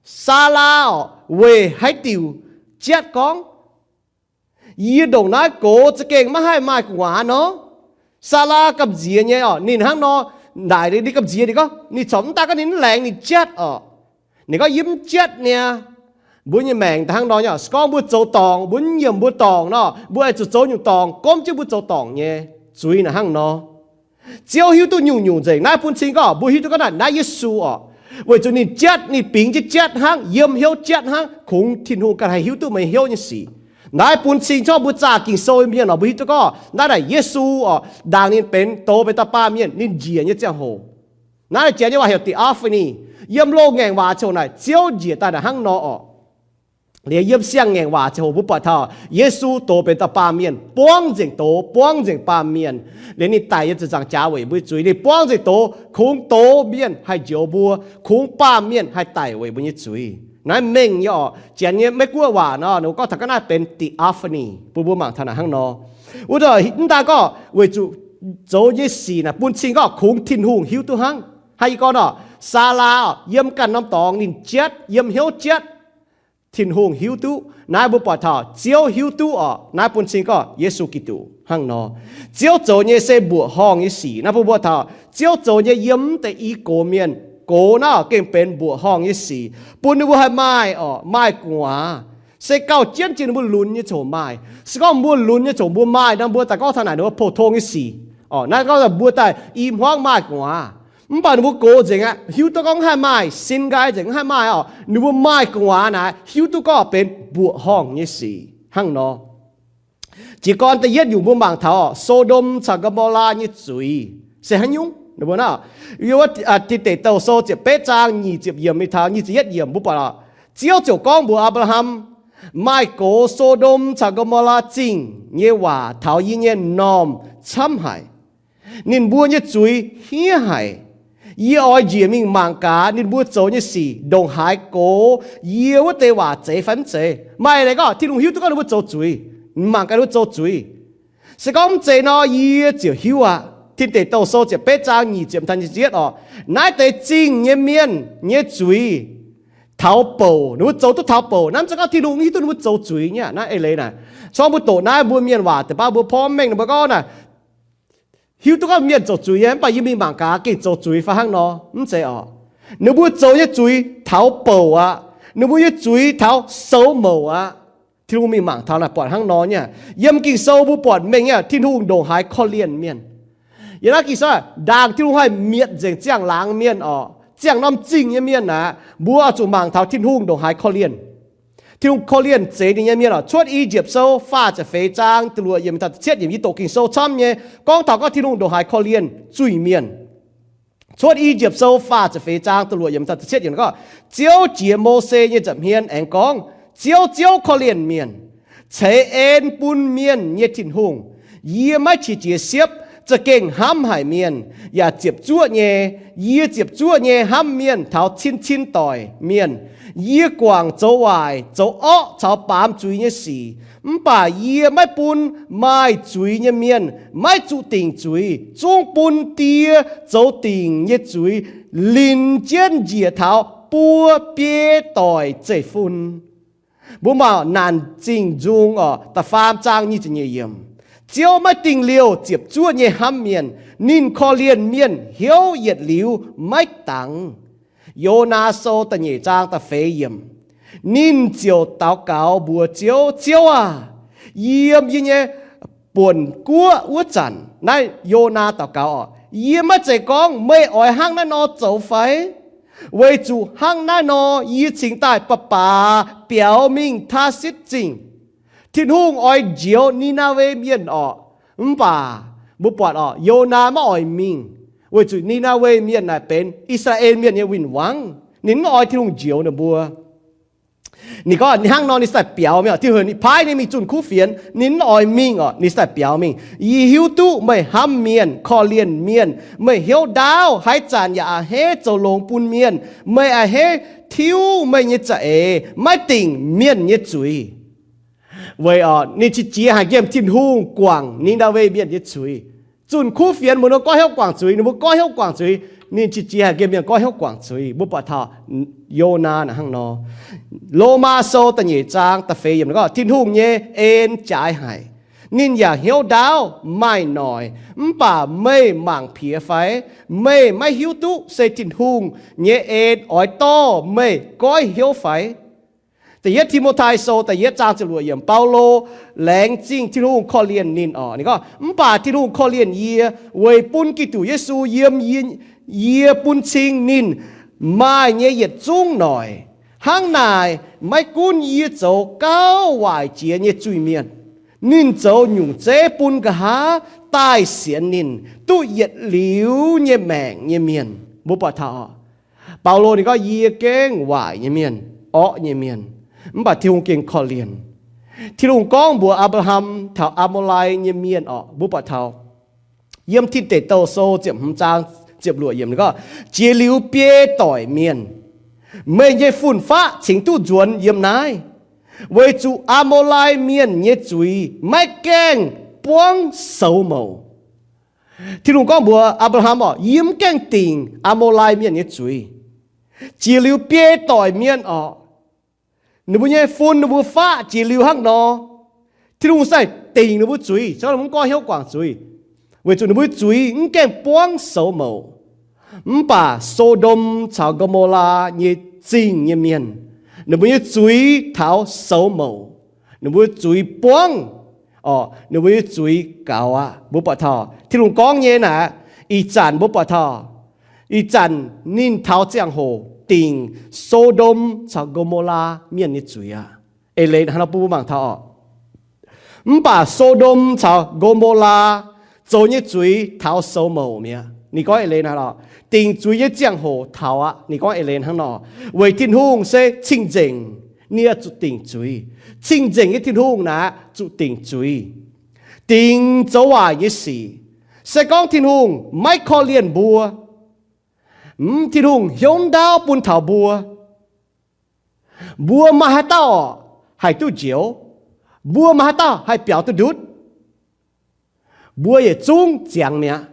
Saalaa orqc, weic haaix diuc jatv gorngv, yie ndongc naaiv gox za'gengh maiv haih maaih gu'nguaaz nor? Saalaa gamh nziex nyei orqc, ninh hnangv nor, naaic ninh gamh nziex, ninh gorngv ninh corc mv daaih gorngv ninh mv laengz ninh jatv orqc. Ninh gorngv yie mv jatv niaa. Mbuo nyei maengc daaih hnangv nor nyei orqc. Se gorngv mbuo zoux dorngc, mbuo mv nyiemc mbuo dorngc nor, mbuo oix zuqc zoux nyungc dorngc gomv jienv mbuo zoux dorngc nyei. Zuiz naaic hnangv nor. Ziouv hiuv duqv nyungc-nyungc nzengc. Naaiv bun cing gorngv mbuo hiuv duqv gorngv naaic, naaiv Yesu orqc. Weic zuqc ninh jatv, ninh bingx jienv jatv hnangv, yiem hnyouv jatv hnangv, kungx Tin-Hungh ganh haih hiuv duqv meih hnyouv nyei sic. Naaiv bun cing corc mbuo zaah Ging-Sou nyei mienh orqc, mbuo hiuv duqv gorngv naaiv naaic Yesu orqc, ndaangc ninh benx, doz benx dauh baamh mienh, ninh njiec nyei ziangh hoc. Naaiv naaic Janx nyei waac heuc theophany. Yiem loz-ngaengc waac ziouc naaic Ziouv njiec daaih naaic hnangv nor orqc. Liuz yiem siang-ngaengc waac ziouc hoc mbuo buatc taux Yesu doz benx dauh baamh mienh, buangv nzengc doz, buangv nzengc baamh mienh. Liuz ninh daic yiem ziepc nzaangc jaax weic mbuo nyei zuiz. Ninh buangv nzengc doz, kungx doz mienh haih njoux mbuo, kungx baamh mienh haih daic weic mbuo nyei zuiz. Naaiv mengh nyei orqc. Janx nyei Meiv-Guoqv waac nor, ninh mbuo gorngv taux ga'naaiv benx theophany, bun mbuo mangc taux naaic hnangv nor. Wuov deix mv daaih gorngv weic zuqc zoux nyei sic naaic bun cing gorngv kungx Tin-Hungh hiuv duqv hnangv. Hnangv yie gorngv nor, Saalaa orqc, yiem ganh norm dorngx ninh jatv, yiem hnyouv jatv. Tin-Hungh hiuv duqv. Naaiv mbuo buatc taux Ziouv hiuv duqv orqc. Naaiv bun cing gorngv Yesu Giduc hnangv nor. Ziouv zoux nyei se mbuoqc horngh nyei sic. Naaiv mbuo buatc taux Ziouv zoux nyei yiem mv deix i gox mienh, gox naaiv gengh benx mbuoqc horngh nyei sic, bun ninh mbuo haih maaih orqc, maaih gu'nguaaz. Se gauh jienv jiex ninh mbuo lunx nyei ziangh hoc maaih. Se gorngv mbuo lunx nyei ziangh hoc mbuo maaih nor, mbuo daaih gorngv taux naaic ninh mbuo pou-tong nyei sic orqc. Naaiv gorngv mbuo daaih i hmuangv maaih gu'nguaaz. Mv baac ninh mbuo gox nzengc aqv, hiuv duqv gorngv mv haih maaih, sin nqaai nzengc mv haih maaih orqc. Ninh mbuo maaih gu'nguaaz naaic, hiuv duqv gorngv benx mbuoqc horngh nyei sic hnangv nor. Jiez gorn da'yietv nyungc mbuo mangc taux orqc, So^ndom caux Gaa^mo^laa nyei zuiz se haaix nyungc. Ninh mbuo naaiv, Tin Deic Douh Sou ziepc betv zaang nyic ziepc yiemc mingh taux nyic ziepc yietv yiemc mbuo buatc orqc, Ziouv ziouc gorngv mbuox Apc^laa^ham, Maaih gox So^ndom caux Gaa^mo^laa Zingh nyei waac taux yie nyei m'normh camv haic. Ninh mbuo nyei zuiz hniev haic. Yie oix njiec mingh mangc gaax ninh mbuo zoux nyei sic ndongc haaix gox, yie wuov deix waac zeiz fai mv zeiz. Maaih leiz gorngv Tin-Hungh hiuv duqv gorngv ninh mbuo zoux zuiz, mangc gaax ninh mbuo zoux zuiz. Se gorngv mv zeiz nor, yie ziouc hiuv aqv. Tin Deic Douh Sou ziepc betv zaang nyic ziepc taux nyic ziepc yietv orqc, naaiv deix zingh nyei mienh nyei zuiz taux bouc, ninh mbuo zoux duqv taux bouc. Naaiv mv zeiz gorngv Tin-Hungh hiuv duqv ninh mbuo zoux zuiz nyei aqv. Naaiv eix leiz naaic, se gorngv mbuo doqc naaiv mbuo mienh waac deix baav mbuo porv mengh ninh mbuo gorngv naaic, hiuv duqv gorngv mienh zoux zuiz nyei, mv baac yie mingh mangc gaax gengh zoux zuiz fai hnangv nor. Mv zeiz orqc. Ninh mbuo zoux nyei zuiz taux bouc aqv. Ninh mbuo nyei zuiz taux soux mouc aqv. Tin-Hungh mingh mangc taux naaic buatc hnangv nor nyei aqv. Yiem Ging-Sou mbuo buatc mengh nyei aqv, Tin-Hungh ndongc haaix korv-lienh mienh. Yiem naaiv Ging-Sou, ndaangc Tin-Hungh haih mietc nzengc ziangh laangz mienh orqc, ziangh norm zingh nyei mienh aqv, mbuo oix zuqc mangc taux Tin-Hungh ndongc haaix korv-lienh. Tin-Hungh korv-lienh zeix ninh nyei mienh oc. Cuotv I^yipv Sou faah ziepc feix zaang da'luoqc yiemc taux da'cietv yiemc, yie doqc Ging-Sou camv nyei, gorngv taux gorngv Tin-Hungh ndongc haaix korv-lienh zuiz-mienh. Cuotv I^yipv Sou faah ziepc feix zaang da'luoqc yiemc taux da'cietv yiemc gorngv, Ziouv jiex Mose nyei nza'hmien aengx gorngv, Ziouv, Ziouv, korv-lienh mienh, ceix en bun mienh nyei Tin-Hungh. Yie maiv qiex jiez siepv, za'gengh hnamv haic mienh, yaac ziepc zuoqv nyei. Yie ziepc zuoqv nyei hnamv mienh taux cin-cin doic mienh. Yie guangc zoux waaic, zoux orqv caux baamz zuiz nyei sic, mv baac yie maiv bun maaih zuiz nyei mienh maiv zuqc dingc zuiz, zungv bun die zoux dingc nyei zuiz linc jienv njiec taux buo biei doic zeiv-fun. Mbuo mangc Naanc Zingh Nzung oc, da'faam zaang nyic ziepc nyeic yiemc. Ziouv maiv dingh liouh ziepc zuoqv nyei hnamv mienh. Ninh korv-lienh mienh hnyouv yietc liuz maiv dangx. Yonaa Sou da'nyeic zaang da'feix yiemc. Ninh ziouc daux gaux mbuox Ziouv, Ziouv aah! Yiem yie nyei buonc guoqv wuov zanc, naaiv Yonaa daux gaux oc, yie maiv zeiz gorngv meih oix hnangv naaiv nor zoux fai? Weic zuqc hnangv naaiv nor yie cingx daaih baac baac biaux mingh Taarsitv Zingh. Tin-Hungh oix njoux Ni^naa^we Mienh orqc. Mv baac mbuo buatc orqc, Yonaa maiv oix mingh, weic zuqc Ni^naa^we Mienh naaic benx I^saa^laa^en Mienh nyei win-wangv. Ninh mv oix Tin-Hungh njoux ninh mbuo. Ninh gorngv hnangv nor ninh se daaih biaux mingh orqc. Tin-Hungh paaiv ninh mingh zunh kuv fienx, ninh mv oix mingh orqc, ninh se daaih biaux mingh. Yie hiuv duqv meih hnamv mienh, korv-lienh mienh. Meih hnyouv ndaauv, haaix zanc yaac a'hneiv zoux longx bun mienh. Meih a'hneiv tiuv meih nyei za'eix, maiv dingc mienh nyei zuiz. Weic orqc, ninh qiex jiez haic nqemh Tin-Hungh guangc Ni^naa^we Mienh nyei zuiz. Zunh kuv fienx mbuo nor goiv hnyouv guangc zuiz, ninh mbuo goiv hnyouv guangc zuiz. Ninh qiex jiez haic nqemh mienh goiv hnyouv guangc zuiz. Mbuo buatc taux Yonaa naaic hnangv nor. Lomaa Sou da'nyeic zaang da'feix yiemc gorngv, Tin-Hungh nyei en jaaix haic. Ninh yaac hnyouv ndaauv maaih noic. Mv baac meih mangc piex fai? Meih maiv hiuv duqv se Tin-Hungh nyei en oix dorh meih goiv hnyouv fai? Da'yietv Ti^mo^tai Sou da'yietv zaang ziepc luoqc yiemc, Baulo laengz zingh Tin-Hungh korv-lienh ninh orqc. Ninh gorngv, mv baac Tin-Hungh korv-lienh yie weic bun Giduc Yesu yiem yie, yie bun cing ninh maaih nyei yietc zungv noic. Hnangv naaic, maiv gunv yie zoux gauh waaic jiex nyei zuiz-mienh, ninh zoux nyungc zeiv bun nqa'haav daaih sienx ninh duqv yietc liuz nyei maengc nyei mienh. Mbuo buatc taux, Baulo ninh gorngv, yie gengh waaic nyei mienh, orqv nyei mienh, mv baac Tin-Hungh gengh korv-lienh. Tin-Hungh gorngv mbuox Apc^laa^ham taux Aa^mo^lai nyei mienh orqc. Mbuo buatc taux yiem Tin Deic Douh Sou ziepc hmz zaang ziepc luoqc yiemc ninh gorngv, jiex liuz biei doic mienh, meih nyei fun-faqv cingx duqv nzuonx yiem naaiv, weic zuqc Aa^mo^lai mienh nyei zuiz maiv gaengh buangv soux mouc. Tin-Hungh gorngv mbuox Apc^laa^ham orqc, yie mv gaengh dingc Aa^mo^lai mienh nyei zuiz. Jiex liuz biei doic mienh orqc, ninh mbuo nyei fun, ninh mbuo faqv jiex liuz hnangv nor, Tin-Hungh se dingc ninh mbuo zuiz, se gorngv ninh mbuo mv goiv hnyouv guangc zuiz, weic zuqc ninh mbuo zuiz mv gaengh buangv soux mouc. Mv baac So^ndom caux Go^mo^laa nyei zingh nyei mienh, ninh mbuo nyei zuiz taux soux mouc, ninh mbuo zuiz buangv, orqc, ninh mbuo nyei zuiz gaux aqv. Mbuo buatc taux Tin-Hungh gorngv nyei naaic, ih zanc mbuo buatc taux, ih zanc ninh taux ziangh hoc dingc So^ndom caux Go^mo^laa mienh nyei zuiz aqv. Eix leiz hnangv nor bun mbuo mangc taux orqc. Mv baac So^ndom caux Go^mo^laa zoux nyei zuiz taux soux mouc mi'aqv. Ninh gorngv eix leiz naaiv lorqc, dingc zuiz nyei ziangh hoc taux aqv. Ninh gorngv eix leiz hnangv nor, weic Tin-Hungh se cing-nzengc, ninh zuqc dingc zuiz. Cing-nzengc nyei Tin-Hungh naaic zuqc dingc zuiz, dingc zoux waaic nyei sic. Se gorngv Tin-Hungh maiv korv-lienh mbuo, mv Tin-Hungh hnyouv ndaauv bun taux mbuo, mbuo maaih haaix dauh haih duqv njoux? Mbuo maaih haaix dauh haih biaux duqv ndutv? Mbuo yietc zungv ziangx mi'aqv.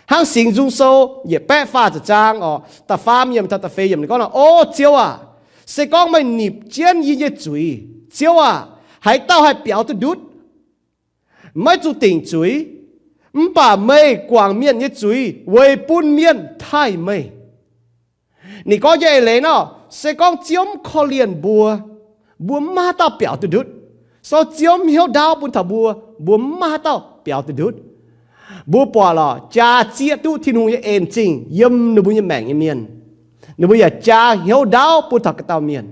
Hnangv Singx Nzung Sou yietc baeqv faah ziepc zaang orqc, da'faam yiemc taux da'feix yiemc ninh gorngv nor, O Ziouv aac, se gorngv meih nipc jienv yie nyei zuiz, Ziouv aac, haaix dauh haih biaux duqv ndutv? Maiv zuqc dingc zuiz, mv baac meih guangc mienh nyei zuiz weic bun mienh taaih meih. Ninh gorngv nyei eix leiz nor, se gorngv Ziouv mv korv-lienh mbuo, mbuo mv maaih haaix dauh biaux duqv ndutv. Se gorngv Ziouv mv hnyouv ndaauv bun taux mbuo, mbuo mv maaih haaix dauh biaux duqv ndutv. Mbuo buatc lorqc, jaax zieqv duqv Tin-Hungh nyei en zingh yiem ninh mbuo nyei maengc nyei mienh. Ninh mbuo yaac jaa hnyouv ndaauv bun taux ganh dauh mienh.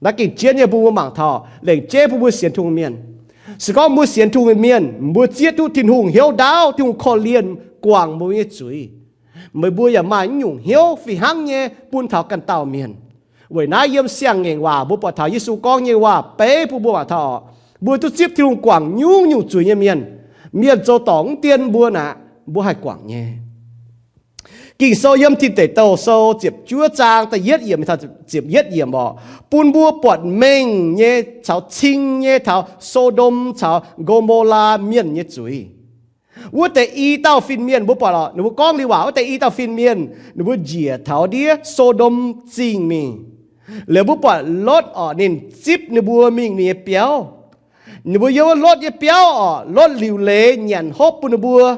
Naaiv gengh jienv nyei bun mbuo mangc taux lengc jeiv bun mbuo sienx Tin-Hungh mienh. Se gorngv mbuo sienx Tin-Hungh mienh, mbuo zieqv duqv Tin-Hungh hnyouv ndaauv, Tin-Hungh korv-lienh guangc mbuo nyei zuiz, meih mbuo yaac maaih naaiv nyungc hnyouv fih hnangv nyei bun taux ganh dauh mienh. Weic naaiv yiem Siang-Ngaengc Waac mbuo buatc taux Yesu gorngv nyei waac beiv bun mbuo mangc taux, mbuo duqv zipv Tin-Hungh guangc nyungc-nyungc zuiz nyei mienh. Mienh zoux dorngc mv dien mbuo naaic, mbuo haih guangc nyei. Ging-Sou yiem Tin Deic Douh Sou ziepc juov zaang da'yietv yiemc, ziepc yietv yiemc orqc, bun mbuo buatc mengh nyei caux cing nyei taux So^ndom caux Go^mo^laa mienh nyei zuiz. Wuov deix i dauh fin-mienh mbuo buatc orqc, ninh mbuo gorngv liuz waac, wuov deix i dauh fin-mienh ninh mbuo njiec taux ndiev So^ndom Zingh mingh. Liuz mbuo buatc Lotv orqc, ninh zipv ninh mbuo mingh ninh nyei biauv. Ninh mbuo yiem wuov Lotv nyei biauv orqc, Lotv liuc leiz nyanc hopv bun ninh mbuo.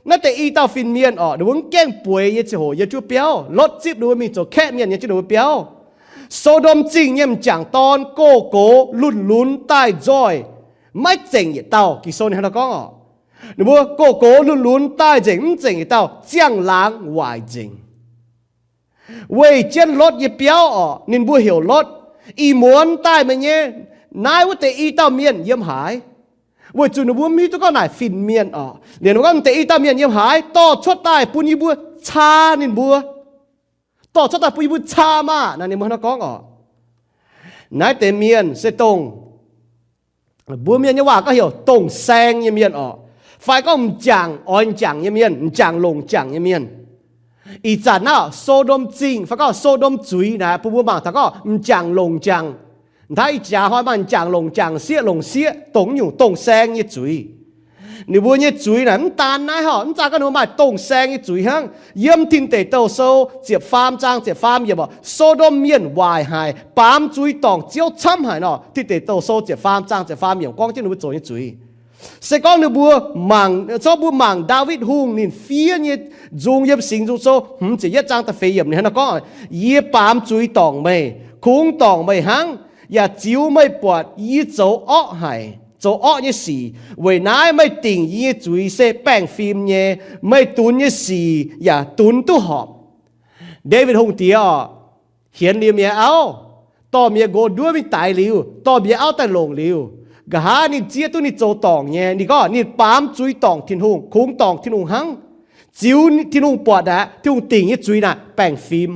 Naaiv deix i dauh fin-mienh orqc, ninh mbuo mv gaengh bueix nyei ziangh hoc yiem jienv biauv, Lotv zipv ninh mbuo mingh zoux kaeqv mienh yiem jienv ninh mbuo biauv. So^ndom Zingh nyei m'jangc dorn gox-gox lunx-lunx daaih nzoih, maiv zengc yietc dauh. Ging-Sou ninh hnangv naaiv gorngv orqc, ninh mbuo gox-gox lunx-lunx daaih nzengc, mv zengc yietc dauh, ziangh laangz waaic nzengc. Weih jienv Lotv nyei biauv orqc, ninh mbuo heuc Lotv, ih muonz daaih meih nyei naaiv wuov deix i dauh mienh yiem haaix? Weic zuqc ninh mbuo mv hiuv duqv gorngv naaic fin-mienh orqc. Liuz ninh mbuo gorngv, deix i dauh mienh yiem haaix? Dorh cuotv daaih bun yie mbuo caa ninh mbuo. Dorh cuotv daaih bun yie mbuo caa maah! Naaiv ninh mbuo hnangv naaiv gorngv orqc. Naaiv deix mienh se dongh mbuo mienh nyei waac gorngv heuc dongh saeng nyei mienh orqc, fai gorngv m'jangc oix m'jangc nyei mienh, m'jangc longc m'jangc nyei mienh. Ih zanc naaiv So^ndom Zingh fai gorngv So^ndom Zuiz naaic, bun mbuo mangc taux gorngv m'jangc longc m'jangc. Ntaiv ih jaax hnoi maaih m'jangc longc m'jangc, sieqv longc sieqv, dongh nyungc dongh saeng nyei zuiz. Ninh mbuo nyei zuiz naaic mv daan naaiv horqc, mv daan gorngv ninh mbuo maaih dongh saeng nyei zuiz hnangv. Yiem Tin Deic Douh Sou ziepc faam zaang ziepc faam yiemc orqc, So^ndom mienh waaic haic, baamz zuiz dorngc Ziouv camv haic nor. Tin Deic Douh Sou ziepc faam zaang ziepc faam yiemc gorngv jienv ninh mbuo zoux nyei zuiz. Se gorngv ninh mbuo mangc, se gorngv mbuo mangc Ndaawitv Hungh ninh fiev nyei nzung yiem Singx Nzung Sou hmz ziepc yietv zaang da'feix yiemc, ninh hnangv naaiv gorngv, yie baamz zuiz dorngc meih, kungx dorngc meih hnangv, yaac ziux meih buatc yie zoux orqv haic, zoux orqv nyei sic. Weic naaiv meih dingc yie nyei zuiz se baengh fim nyei, meih dunx nyei sic yaac dunx duqv horpc. Ndaawitv Hungh diex orqc, hienx liuz mi'aqv auv, dorh mi'aqv nqox nduov mingh daix liuz, dorh mi'aqv auv daaih longc liuz, nqa'haav ninh zieqv duqv ninh zoux dorngc nyei. Ninh gorngv ninh baamz zuiz dorngc Tin-Hungh, kungx dorngc Tin-Hungh hnangv. Ziux Tin-Hungh buatc aqv, Tin-Hungh dingc nyei zuiz naaic baengh fim.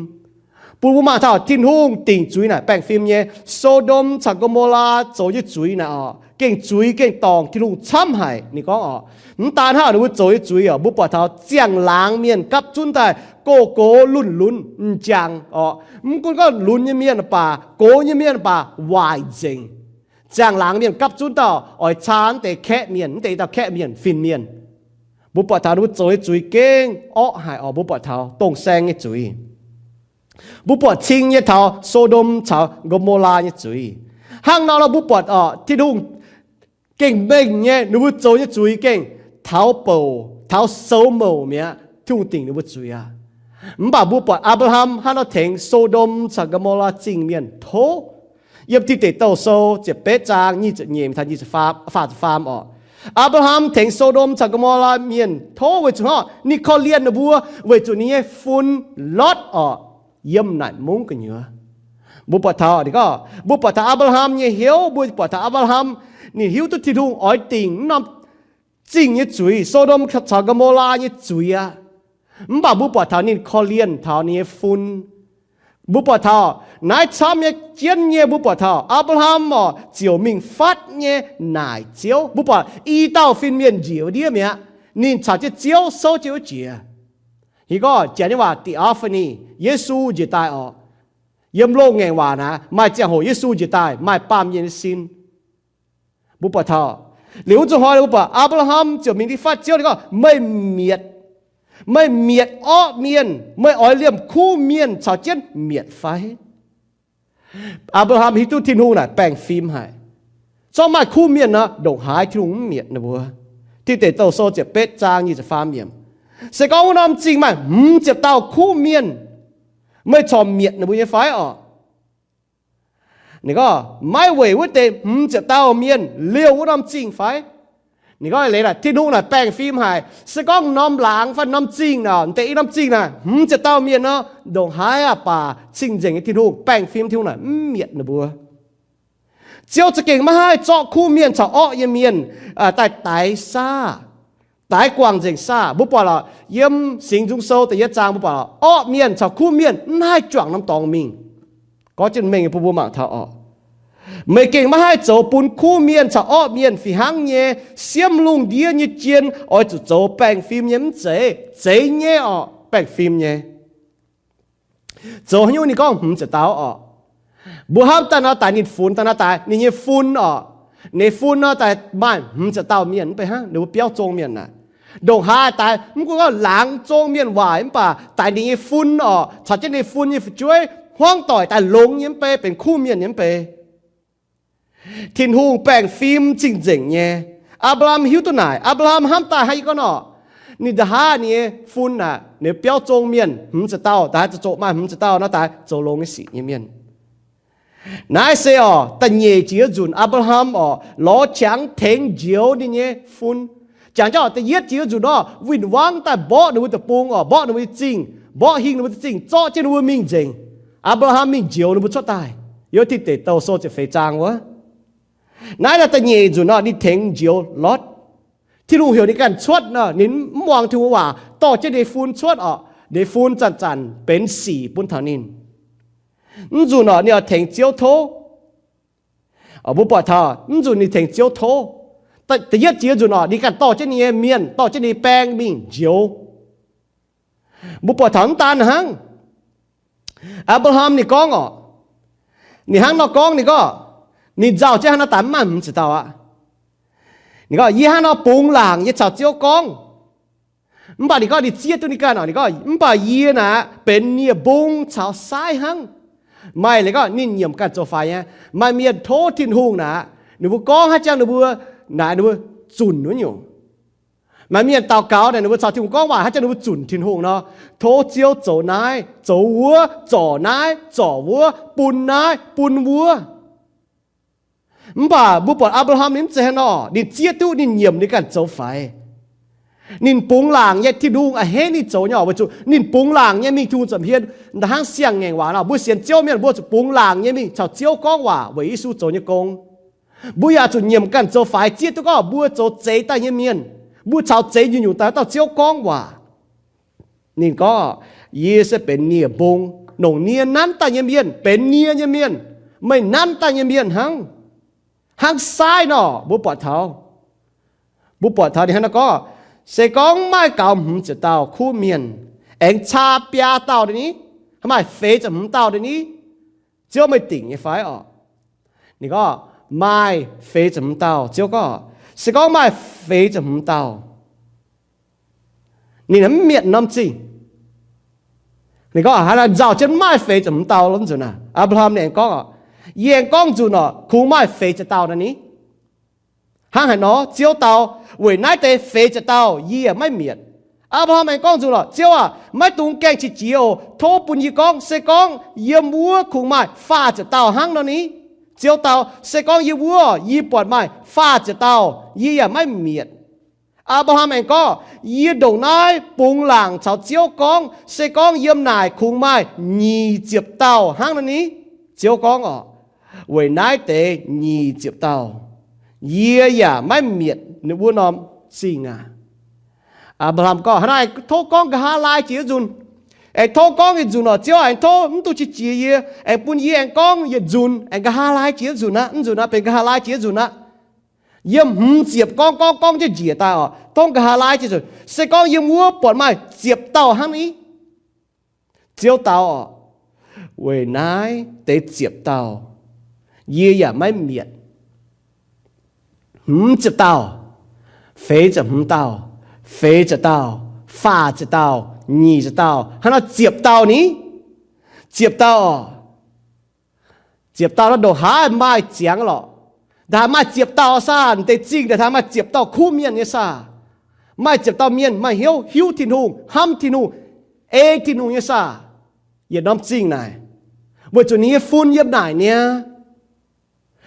Bun mbuo mangc taux Tin-Hungh dingc zuiz naaic baengh fim nyei. So^ndom caux Go^mo^laa zoux nyei zuiz naaic orqc, gengh zuiz gengh dorngc Tin-Hungh camv haic. Ninh gorngv orqc, mv daan hnangv ninh mbuo zoux nyei zuiz orqc, mbuo buatc taux ziangh laangz mienh gapv zunv daaih, gox-gox lunx-lunx m'jangc orqc, mv gunv gorngv lunx nyei mienh baac, gox nyei mienh baac, waaic nzengc. Ziangh laangz mienh gapv zunv dauh oix caa mv deix kaeqv mienh, mv deix i dauh kaeqv mienh, fin-mienh. Mbuo buatc taux ninh mbuo zoux nyei zuiz gengh orqv haic orqc. Mbuo buatc taux dongh saeng nyei zuiz. Mbuo buatc cing nyei taux So^ndom caux Go^mo^laa nyei zuiz. Hnangv nor nor mbuo buatc orqc, Tin-Hungh gengh mengh nyei, ninh mbuo zoux nyei zuiz gengh taux bouc, taux soux mouc mi'aqv, Tin-Hungh dingc ninh mbuo zuiz aqv. Mv baac mbuo buatc Apc^laa^ham hnangv nor tengx So^ndom caux Go^mo^laa Zingh mienh tov. Yiem Tin Deic Douh Sou ziepc betv zaang nyic ziepc nyeic taux nyic ziepc faam, faah ziepc faam orqc. Apc^laa^ham tengx So^ndom caux Go^mo^laa mienh tov weic zuqc hnangv ninh korv-lienh ninh mbuo weic zuqc ninh nyei fun Lotv orqc, yiem naaic mungv gu'nyuoz. Mbuo buatc taux, ninh gorngv, mbuo buatc taux Apc^laa^ham nyei hnyouv, mbuo buatc taux Apc^laa^ham ninh hiuv duqv Tin-Hungh oix dingc wuov norm zingh nyei zuiz, So^ndom caux Go^mo^laa nyei zuiz aqv. Mv baac mbuo buatc taux ninh korv-lienh taux ninh nyei fun. Mbuo buatc taux naaiv camv nyei jienv nyei, mbuo buatc taux Apc^laa^ham orqc ziouc mingh fatv nyei naaic Ziouv. Mbuo buatc i dauh fin-mienh njiec wuov ndiev mi'aqv, ninh caux jienv Ziouv souv jienv wuov jiex. Hingh gorngv Janx nyei waac theophany, Yesu njiec daaih orqc. Yiem loz-ngaengc waac naaic maaih ziangh hoc Yesu njiec daaih maaih baamh mienh nyei sin. Mbuo buatc taux liuz wuov zuqc hnoi mbuo buatc Apc^laa^ham ziouc mingh fatv Ziouv, ninh gorngv, meih mietc, meih mietc orqv mienh, meih oix liemh kuv mienh caux jienv mietc fai? Apc^laa^ham hiuv duqv Tin-Hungh naaic baengh fim haic. Zorqv maaih kuv mienh nor, ndongc haaix Tin-Hungh mv mietc ninh mbuo. Tin Deic Douh Sou ziepc betv zaang nyic ziepc faam yiemc. Se gorngv wuov norm zingh maaih hmz ziepc dauh kuv mienh, meih corc mietc ninh mbuo nyei fai orqc? Ninh gorngv, maiv weic wuov deix hmz ziepc dauh mienh liouh wuov norm zingh fai? Ninh gorngv leiz naaic, Tin-Hungh naaic baengh fim haic. Se gorngv norm laangz fai norm zingh naaic, deix i norm zingh naaic hmz ziepc dauh mienh nor, ndongc haaix aqv baac cing-nzengc nyei Tin-Hungh, baengh fim Tin-Hungh naaic mv mietc ninh mbuo. Ziouv za'gengh maiv haih zorqv kuv mienh caux orqv nyei mienh daaih daix saah, daix guangc nzengc saah. Mbuo buatc lorqc, yiem Singx Nzung Sou da'yietv zaang mbuo buatc lorqc, orqv mienh caux kuv mienh mv haih juangc norm dorngx mingh. Gorngv jienv mengh bun mbuo mangc taux orqc, meih gengh maiv haih zoux bun kuv mienh caux orqv mienh fih hnangv nyei siemv lungh ndiev nyei jien oix zuqc zoux baengh fim nyei mv zeiz? Zeiz nyei orqc, baengh fim nyei. Zoux haaix nyungc ninh gorngv hmz ziepc dauh orqc? Mbuo hnamv daaih nor, daix ninh funx daaih nor, daix ninh nyei fun orqc. Ninh fun nor, daix maaih hmz ziepc dauh mienh mv bei hnangv, ninh mbuo biauv zong mienh naaic. Ndongc haaix daix mv gunv gorngv laangz zong mienh waaic mv baac daix ninh nyei fun orqc, caux jienv ninh fun nyei fu'jueiv hmuangv doic daaih longx nyei mv bei, benx kuv mienh nyei mv bei. Tin-Hungh baengh fim cing-nzengc nyei. Apc^laa^ham hiuv duqv naaic. Apc^laa^ham hnamv daaih hnangv yie gorngv nor, ninh nda haav ninh nyei fun aeqv, ninh biauv zong mienh hmz ziepc dauh, daix zoqc maaih hmz ziepc dauh nor, daix zoux longx nyei sic nyei mienh. Naaiv se orqc, da'nyeic jiex nzunc Apc^laa^ham orqc lorz qangx tengx njoux ninh nyei fun. Jangx jauv da'yietv jiex nzunc orqc, win-wangv daaih mborqv ninh mbuo deic-bung orqc, mborqv ninh mbuo nyei zingh, mborqv hingh ninh mbuo nyei zingh, zorqv jienv ninh mbuo mingh nzengc. Apc^laa^ham mingh njoux ninh mbuo cuotv daaih. Yiem Tin Deic Douh Sou ziepc feix zaang wuov. Naaiv da'nyeic nzunc orqc, ninh tengx njoux Lotv. Tin-Hungh heuc ninh ganh cuotv nor, ninh mv muangx Tin-Hungh waac, dorh jienv ninh fun cuotv orqc. Ninh fun zanc-zanc benx sic bun taux ninh. Mv nzunc orqc, ninh oix tengx Ziouv tov. Mbuo buatc taux mv nzunc ninh tengx Ziouv tov. Da'yietv jiex nzunc orqc, ninh ganh dorh jienv ninh nyei mienh, dorh jienv ninh nyei baeng mingh njoux. Mbuo buatc taux mv daan hnangv. Apc^laa^ham ninh gorngv orqc, ninh hnangv nor gorngv, ninh gorngv, ninh nzauh jienv hnangv nor daaih mv maaih hmz ziepc dauh aqv. Ninh gorngv, yie hnangv nor bungx laangc nyei caux Ziouv gorngv. Mv baac ninh gorngv ninh zieqv duqv ninh ganh orqc, ninh gorngv, mv baac yie naaic benx nie-mbung caux saaiv hnangv. Maaih leiz gorngv ninh nyiemc ganh zoux faix nyei. Maaih mienh tov Tin-Hungh naaic, ninh mbuo gorngv haaix jangx ninh mbuo naaic ninh mbuo zunc wuov nyungc. Maaih mienh daux gaux naaic ninh mbuo caux Tin-Hungh gorngv waac haaix jangx ninh mbuo zunc Tin-Hungh nor, tov Ziouv zoux naaiv zoux wuov, zorc naaiv zorc wuov, bun naaiv bun wuov. Mv baac mbuo buatc Apc^laa^ham ninh mv zeiz hnangv nor, ninh zieqv duqv ninh nyiemc ninh ganh zoux faix. Ninh bungx laangc nyei, Tin-Hungh a'hneiv ninh zoux nyei orqc, weic zuqc ninh bungx laangc nyei mingh Tin-Hungh nza'hmien. Hnangv siang-ngaengc waac nor, mbuo sienx Ziouv mienh mbuo zuqc bungx laangc nyei mingh caux Ziouv gorngv waac weic Yesu zoux nyei gong. Mbuo yaac zuqc nyiemc ganh zoux faix, zieqv duqv gorngv mbuo zoux zeix daaih nyei mienh, mbuo caux zeix nyungc-nyungc daaih dauh Ziouv gorngv waac. Ninh gorngv, yie se benx nie-mbung, longc nie nanv daaih nyei mienh, benx nie nyei mienh, meih nanv daaih nyei mienh hnangv. Hnangv saaiv nor, mbuo buatc taux, mbuo buatc taux ninh hnangv nor gorngv, se gorngv maaih gaux hmz ziepc dauh kuv mienh, aengx caa biaa dauh daaih ni, maaih feix ziepc hmz dauh daaih ni, Ziouv meih dingc nyei fai orqc? Ninh gorngv, maaih feix ziepc hmz dauh. Ziouv gorngv, se gorngv maaih feix ziepc hmz dauh, ninh mv mietc norm zingh. Ninh gorngv, haaix nzauh jienv maaih feix ziepc hmz dauh lo nzunc aav? Apc^laa^ham ninh aengx gorngv, yie aengx gorngv nzunc orqc, kungx maaih feix ziepc dauh daaih ni. Hnangv haaix nor Ziouv dau, weic naaiv deix feix ziepc dauh yie yaac maiv mietc. Apc^laa^ham aengx gorngv nzunc orqc, Ziouv aah, maiv dungx gaengh qiex jiez oc. Tov bun yie gorngv, se gorngv yiem wuov kungx maaih faah ziepc dauh hnangv nor ni. Ziouv dau, se gorngv yiem wuov yie buatc maaih faah ziepc dauh, yie yaac maiv mietc. Apc^laa^ham aengx gorngv, yie ndongc naaiv bungx laangc caux Ziouv gorngv, se gorngv yiem naaic kungx maaih nyic ziepc dauh hnangv nor ni. Ziouv gorngv orqc, weic naaiv deix nyic ziepc dauh, yie yaac maiv mietc wuov norm zingh aac. Apc^laa^ham gorngv, haaix nor aengx tov gorngv nqa'haav laai jiex nzunc. Aengx tov gorngv yietc nzunc orqc, Ziouv aengx tov mv duqv qiex jiez yie, aengx bun yie aengx gorngv yietc nzunc, aengx nqa'haav laai jiex nzunc aqv. Nzunc aqv, benx nqa'haav laai jiex nzunc aqv. Yiem hmz ziepc gorngv gorngv gorngv jienv njiec daaih orqc, tov nqa'haav laai jiex nzunc. Se gorngv yiem wuov buatc maaih ziepc dauh hnangv ni. Ziouv dau orqc, weic naaiv deix ziepc dauh, yie yaac maiv mietc. Hmz ziepc dauh, feix ziepc hmz dauh, feix ziepc dauh, faah ziepc dauh, nyic ziepc dauh, hnangv nor ziepc dauh ni. Ziepc dauh orqc, ziepc dauh nor ndongc haaix maaih ziangx lorqc. Ndongc haaix maaih ziepc dauh saah? Deix zingh ndongc haaix maaih ziepc dauh kuv mienh nyei saah? Maaih ziepc dauh mienh maaih hnyouv hiuv Tin-Hungh, hnamv Tin-Hungh, ei Tin-Hungh nyei saah? Yietc norm zingh naaic, weic zuqc ninh nyei fun yiem naaic niaa.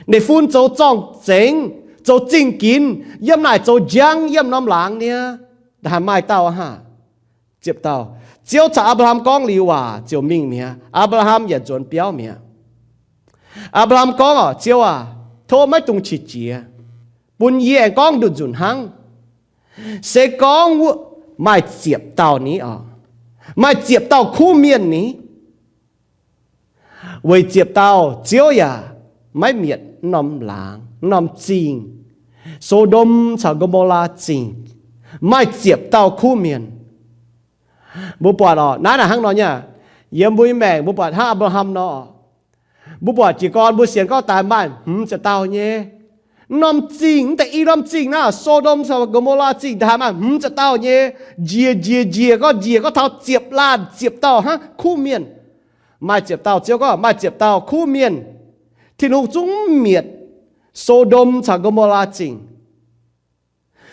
Ninh fun zoux zorng-zengx, zoux zingh ginx, yiem naaic zoux njang yiem norm laangz niaa, haaix maaih dauh hnangv? Ziepc dauh. Ziouv caux Apc^laa^ham gorngv liuz waac ziouc mingh mi'aqv. Apc^laa^ham yaac nzuonx biauv mi'aqv. Apc^laa^ham gorngv oc, Ziouv aac, tov maiv dungx qiex jiez, bun yie aengx gorngv nduqc nzunc hnangv. Se gorngv wuov maaih ziepc dauh ni oc, maaih ziepc dauh kuv mienh ni, weic ziepc dauh Ziouv yaac maiv mietc norm laangz, norm zingh, So^ndom caux Go^mo^laa Zingh, maaih ziepc dauh kuv mienh. Mbuo buatc oc, naaiv naaic hnangv nor nyei. Yiem mbuo nyei maengc mbuo buatc hnangv Apc^laa^ham nor, mbuo buatc jiez gorn mbuo sienx gorngv daaih maaih hmz ziepc dauh nyei. Norm zingh, mv deix i norm zingh naaiv, So^ndom caux Go^mo^laa Zingh, daaih haaix maaih hmz ziepc dauh nyei, njiec njiec njiec gorngv njiec gorngv taux ziepc laanh ziepc dauh hnangv kuv mienh. Maaih ziepc dauh, Ziouv gorngv maaih ziepc dauh kuv mienh, Tin-Hungh zungv mietc So^ndom caux Go^mo^laa Zingh.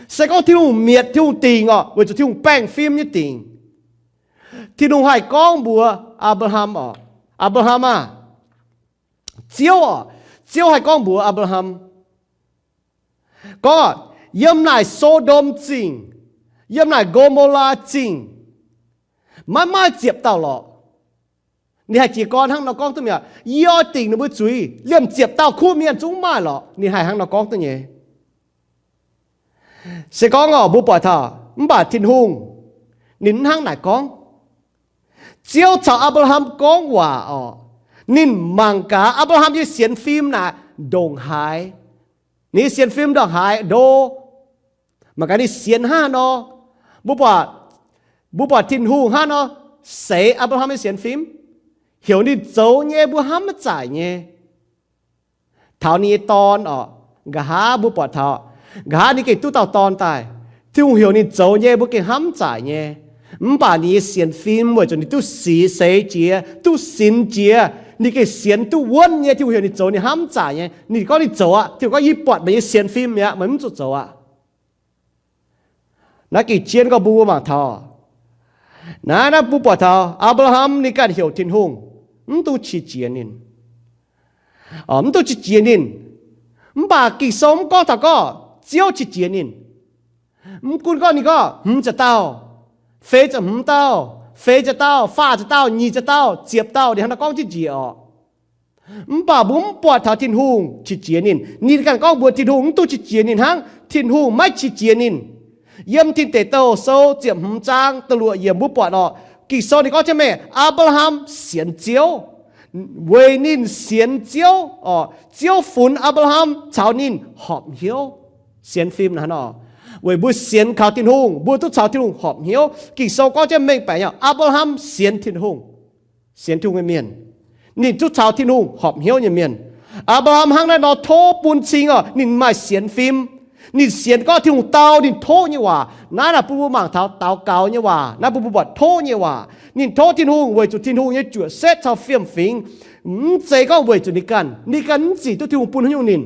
Se gorngv Tin-Hungh mietc, Tin-Hungh dingc oc, weic zuqc Tin-Hungh baengh fim nyei dingc. Tin-Hungh haih gorngv mbuox Apc^laa^ham oc, Apc^laa^ham aah, Ziouv oc, Ziouv haih gorngv mbuox Apc^laa^ham gorngv, yiem naaic So^ndom Zingh, yiem naaic Go^mo^laa Zingh, maiv maaih ziepc dauh lorqc. Ninh haih jiez gorn hnangv nor gorngv duqv mi'aqv. Yie oix dingc ninh mbuo zuiz, liemh ziepc dauh kuv mienh zungv maaih lorqc. Ninh haih hnangv nor gorngv duqv nyei. Se gorngv oc, mbuo buatc taux, mv baac Tin-Hungh ninh mv hnangv naaic gorngv. Ziouv caux Apc^laa^ham gorngv waac oc, ninh mangc gaax Apc^laa^ham nyei sienx fim naaic ndongc haaix. Ninh nyei sienx fim ndongc haaix ndo, mangc gaax ninh sienx hnangv haaix nor. Mbuo buatc, mbuo buatc Tin-Hungh hnangv haaix nor seix Apc^laa^ham nyei sienx fim, heuc ninh zoux nyei mbuo hnamv maiv zaaic nyei. Taux ninh nyei dorn oc, nqa'haav mbuo buatc taux, nqa'haav ninh gengh duqv dauh dorn daaih. Tin-Hungh heuc ninh zoux nyei mbuo gengh hnamv maiv zaaic nyei. Mv baac ninh nyei sienx fim weic zuqc ninh duqv sic seix jiex, duqv sinx jiex, ninh gengh sienx duqv wuonv nyei. Tin-Hungh heuc ninh zoux ninh hnamv maiv zaaic nyei. Ninh gorngv ninh zoux aqv. Tin-Hungh gorngv, yie buatc meih nyei sienx fim mi'aqv, meih mv zuqc zoux aqv. Naaiv gengh jienv gorngv mbuo mangc taux, naaiv, naaiv mbuo buatc taux Apc^laa^ham ninh ganh heuc Tin-Hungh mv dungx qiex jiez ninh, mv dungx qiex jiez ninh. Mv baac Ging-Sou mv gorngv taux gorngv Ziouv qiex jiez ninh. Mv gunv gorngv ninh gorngv hmz ziepc dauh, feix ziepc hmz dauh, feix ziepc dauh, faah ziepc dauh, nyic ziepc dauh, ziepc dauh, ninh hnangv naaiv gorngv jienv njiec oc. Mv baac mbuo mv buatc taux Tin-Hungh qiex jiez ninh. Ninh ganh gorngv mbuox Tin-Hungh mv dungx qiex jiez ninh hnangv. Tin-Hungh maiv qiex jiez ninh. Yiem Tin Deic Douh Sou ziepc hmz zaang da'luoqc yiemc mbuo buatc oc, Ging-Sou ninh gorngv jienv mengh, Apc^laa^ham sienx Ziouv, weic ninh sienx Ziouv oc, Ziouv funx Apc^laa^ham caux ninh horpc hnyouv. Sienx fim naaiv nor, weic mbuo sienx kaux Tin-Hungh, mbuo duqv caux Tin-Hungh horpc hnyouv. Ging-Sou gorngv jienv mengh baeqc nyei, Apc^laa^ham sienx Tin-Hungh. Sienx Tin-Hungh nyei mienh, ninh duqv caux Tin-Hungh horpc hnyouv nyei mienh. Apc^laa^ham hnangv naaiv nor tov bun cing oc, ninh maaih sienx fim. Ninh sienx gorngv Tin-Hungh dau ninh tov nyei waac. Naaiv naaic bun mbuo mangc taux daux gaux nyei waac. Naaiv bun mbuo buatc tov nyei waac. Ninh tov Tin-Hungh weic zuqc Tin-Hungh nyei juoqc setv caux fiem-fingx. Mv zeiz gorngv weic zuqc ninh ganh. Ninh ganh mv zic duqv Tin-Hungh bun haaix nyungc ninh.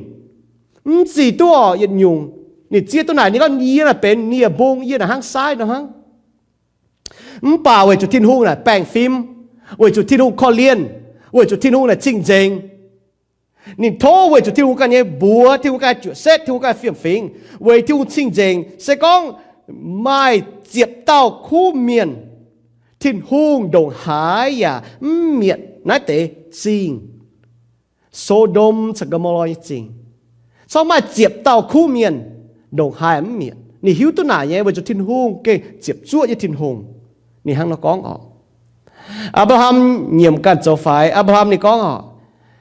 Mv zic duqv oc yietc nyungc. Ninh zieqv duqv naaic, ninh gorngv, yie naaic benx nie-mbung, yie naaic hnangv saaiv nor hnangv. Mv baac weic zuqc Tin-Hungh naaic baengh fim, weic zuqc Tin-Hungh korv-lienh, weic zuqc Tin-Hungh naaic cing-nzengc. Ninh tov weic zuqc Tin-Hungh ganh nyei mbuox, Tin-Hungh ganh juoqc setv, Tin-Hungh ganh fiem-fingx, weic Tin-Hungh cing-nzengc. Se gorngv maaih ziepc dauh kuv mienh, Tin-Hungh ndongc haaix yaac mv mietc naaiv deix zingh, So^ndom caux Go^mo^laa nyei zingh. Corc maaih ziepc dauh kuv mienh, ndongc haaix mv mietc. Ninh hiuv duqv naaic nyei weic zuqc Tin-Hungh gengh ziepc zuoqv nyei Tin-Hungh. Ninh hnangv nor gorngv oc. Apc^laa^ham nyiemc ganh zoux faix. Apc^laa^ham ninh gorngv oc,